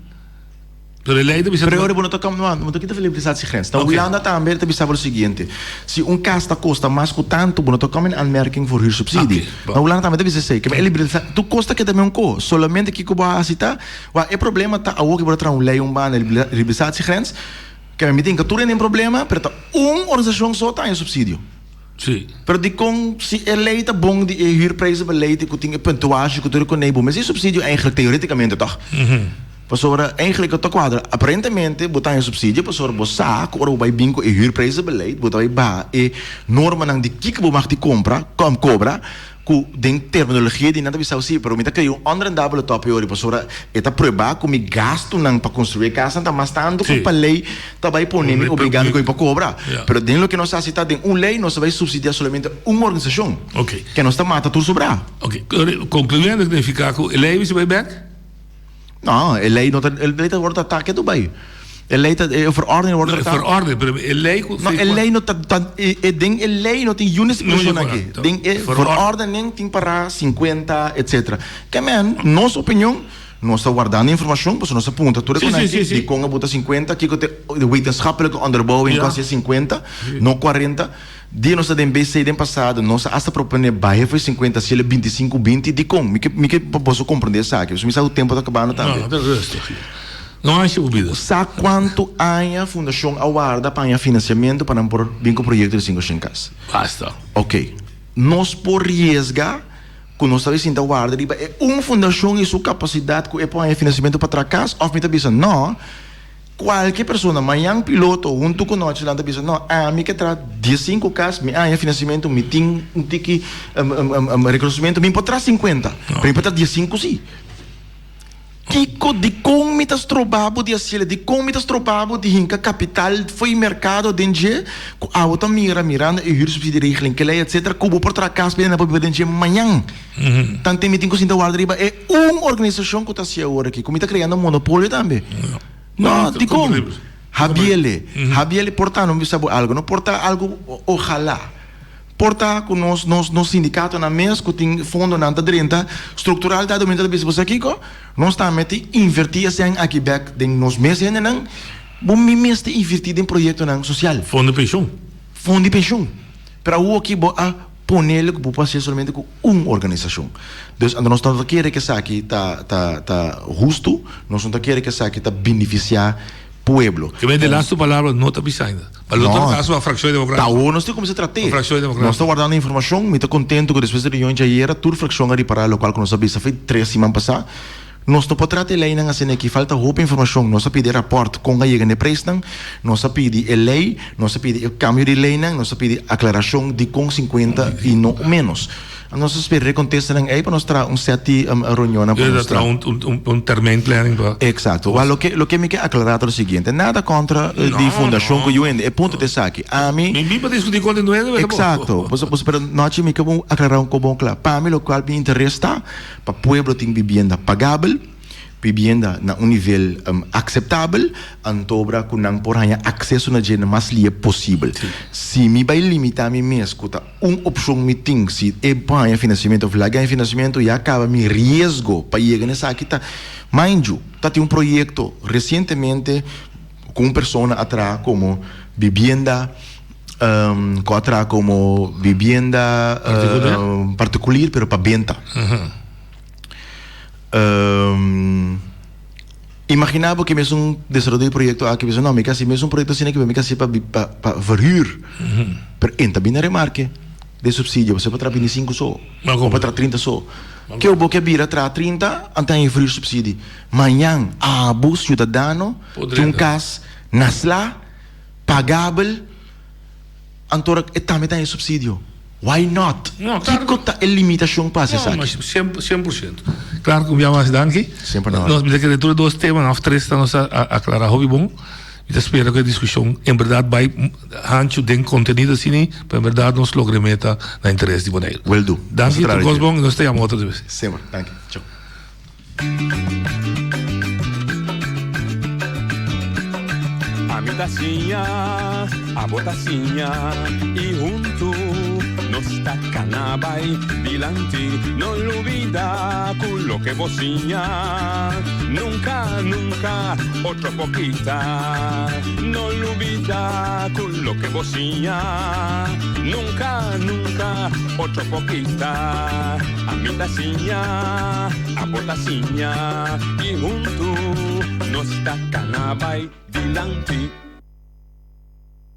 Pero e lei ta bisa. Pero e ora bo no ta kam, no, no ta kita liberalisatiegrens. Na Hulanda tambe ta bisa bo lo siguiente, si un kas ta kosta mas ku tantu, bo no ta kom in aanmerking voor huursubsidie. Na Hulanda tambe ta bisa esei. Ke men e liberalisa, tur kos ta keda men un ko. Solamente kiko bo a hasi ta, wak e problema ta awor ke bo ta traha un lei un banda liberalisatiegrens, ke men mi tin ka tur hende den problema, pero ta un organisashon so ta haña supsidio. Sí. Pero dikon si e lei ta bon di e huurprijzenbeleid ku tin e puntuatie ku tur e konei bo mester e supsidio eigenlijk teoreticamente tòg? Pasobra eigenlijk e ta kuadra. Aparentemente bo ta haña supsidio pasobra bo sa ku ora bo bai bin ku e huurprijzenbeleid bo ta bai baha e normanan di kiko bo mag di kompra, kobra, Ku den terminologia di nan ta bisa si, pero mi ta krea un onrendabele tòp yori pasobra e ta pruebá ku mi gastunan pa konstruí e kasnan ta mas tantu ku pa lei ta bai pone mi obligá mi ku mi por kobra. Pero den loke nos hasi ta den un lei nos ta bai supsidiá solamente un organisashon ke nos ta mata tur sobrá. Oke, konkluyendo signifiká ku e lei mester bai bèk? No, e lei no ta, e lei ta wòrdu tratá ketu bai. E lei ta, e verordening wòrdu tratá. No, e verordening, pero e lei ku. No, e lei no ta, ta, e den e lei no tin yun stipulashon aki. Den e verordening tin pará sinkuenta, etsetera. Ke men, nos opinion, nos ta wardando informashon, pasobra nos a puntra tur e konai dikon a buta sinkuenta, kiko ta e wetenschappelijke onderbouwing ku a hasi sinkuenta, no kuarenta. Dia nos ta den BC den pasado, nos a hasta proponé bahe for e sinkuenta haciel e bintisinku binti. Dikon? Mi ke, mi ke pa boso komprendé esaki, pasobra mi sa ku tempu ta kabando tambe. No, ta rustig. No haci bo bida. Sa kuantu aña fundashon a warda pa haña finansiamentu pa nan por bin ku proyekto di sinku shen kas? Basta. Oke. Nos por riesga ku nos ta bai sinta warda riba e un fundashon i su kapasidat ku e por haña finansiamentu pa traha kas? Òf mi ta bisa no, Kualke persona, mañan piloto huntu ku nochi nan ta bisa, no, ami ke traha diesinku kas, mi a haña finansiamentu, mi tin un tiki rekonosimentu, mi por traha sinkuenta, pero mi por traha diesinku si. Kiko, dikon mi ta stroba bo di hasiel, dikon mi ta stroba bo di hinka kapital fo'i merkado den dje ku abo ta mira, mirando e huursubsidieregeling, kelei, etsetera, ku bo por traha kas pa hende por biba den dje mañan. Tanten mi tin ku sinta warda riba e un organisashon ku ta hasi awor aki, ku mi ta kreando monopolio tambe. No, dikon? Habiele, habiele por ta, no bisa bo algu, no por ta algu ojalá. Por ta ku nos nos nos sindikatonan mes ku tin fondonan ta drenta struktural dado momento ta bisa bo sa kiko? Nos tambe tin invertí e sèn aki bèk den nos mes hendenan, bo mi mester invertí den proyektonan sosial. Fondo di penshon. Fondo di penshon. Pero awor aki bo a ponele ku bo por hasié solamente ku un organisashon. Dus anto nos no ta kere ku esaki ta ta ta hustu, nos no ta kere ku esaki ta benefisiá pueblo. Ke men de lastu palabra no ta bisa ainda. Pa lo otro kaso a Frakshon Demokratiko. Ta awor nos tin kuminsá trat'é. Nos ta wardando informashon. Mi ta kontentu ku despues di reunion djayera tur frakshon a ripará lokual ku nos a bisa for tres siman pasá. Nos no por trata e leinan asina aki, falta hopi informashon. Nos a pidi e rapòrt kon a yega na e preisnan, nos a pidi e lei, nos a pidi e kambio di leinan, nos a pidi aklarashon dikon sinkuenta i no ménos. Nos a spera e kontestanan ei pa nos traha un sèt di reunionnan pa nos traha. Un termijnplanning pa. Eksakto. Wèl, loke loke mi ke aklará ta lo siguiente, nada kontra di fundashon ku yu hende, e punto ta esaki, ami. Mi bin pa diskutí kontra nuebe, bo. Eksakto. Pero nochi mi ke aklará un kos bon kla. Pa mi lokual mi interes ta. Pa pueblo tin bibienda pagabel, bibienda na un nivel akseptabel, antobra ku nan por haña akseso na dje na mas lie posibel. Si mi bai limitá mi mes ku ta un opshon mi tin, si e por haña finansiamentu òf laga haña finansiamentu, ya kaba mi riesgo pa yega na esaki ta, mind you, ta tin un proyekto resientemente ku un persona a traha komo bibienda, Ku a traha komo bibienda partikulir pero pa benta. Imaginá bo ke mesun desaroyador di proyekto aki bisa no mi ke hasi mesun proyekto asina aki pero mi ke hasi pa pa verhuur. Pero e ta bini na remarke den supsidio pasobra bo traha bintisinku so o bo traha trinta so. Ke bo ke bira traha trinta anto haña verhuur supsidi. Mañan abo siudadano tin un kas na sla. Pagabel, anto e tambe ta haña subsidio. Why not? No, claro. Kiko ta e limitashon pa hasi esaki? No, sien por siento. Claro ku mi a hasi danki. Semper na ora. Nos mi ta kere tur e dos temanan òf tres ta nos a aklará hopi bon. Mi ta spera ku e diskushon en bèrdat bai hanchu den kontenido asina pa en bèrdat nos logra e meta na interes di Boneiru. Will do. Danki, tur kos bon i nos ta yama otro bes. Semper. Danki. Chau. Ami ta siña, abo ta siña i huntu. Nos ta cana bay dilanti, no lubida cu loke bo siña nunca, nunca otro por kita. No lubida cu loke bo siña nunca, nunca otro por kita. Ami ta siña, abo ta siña y hunto nos ta cana bay dilanti.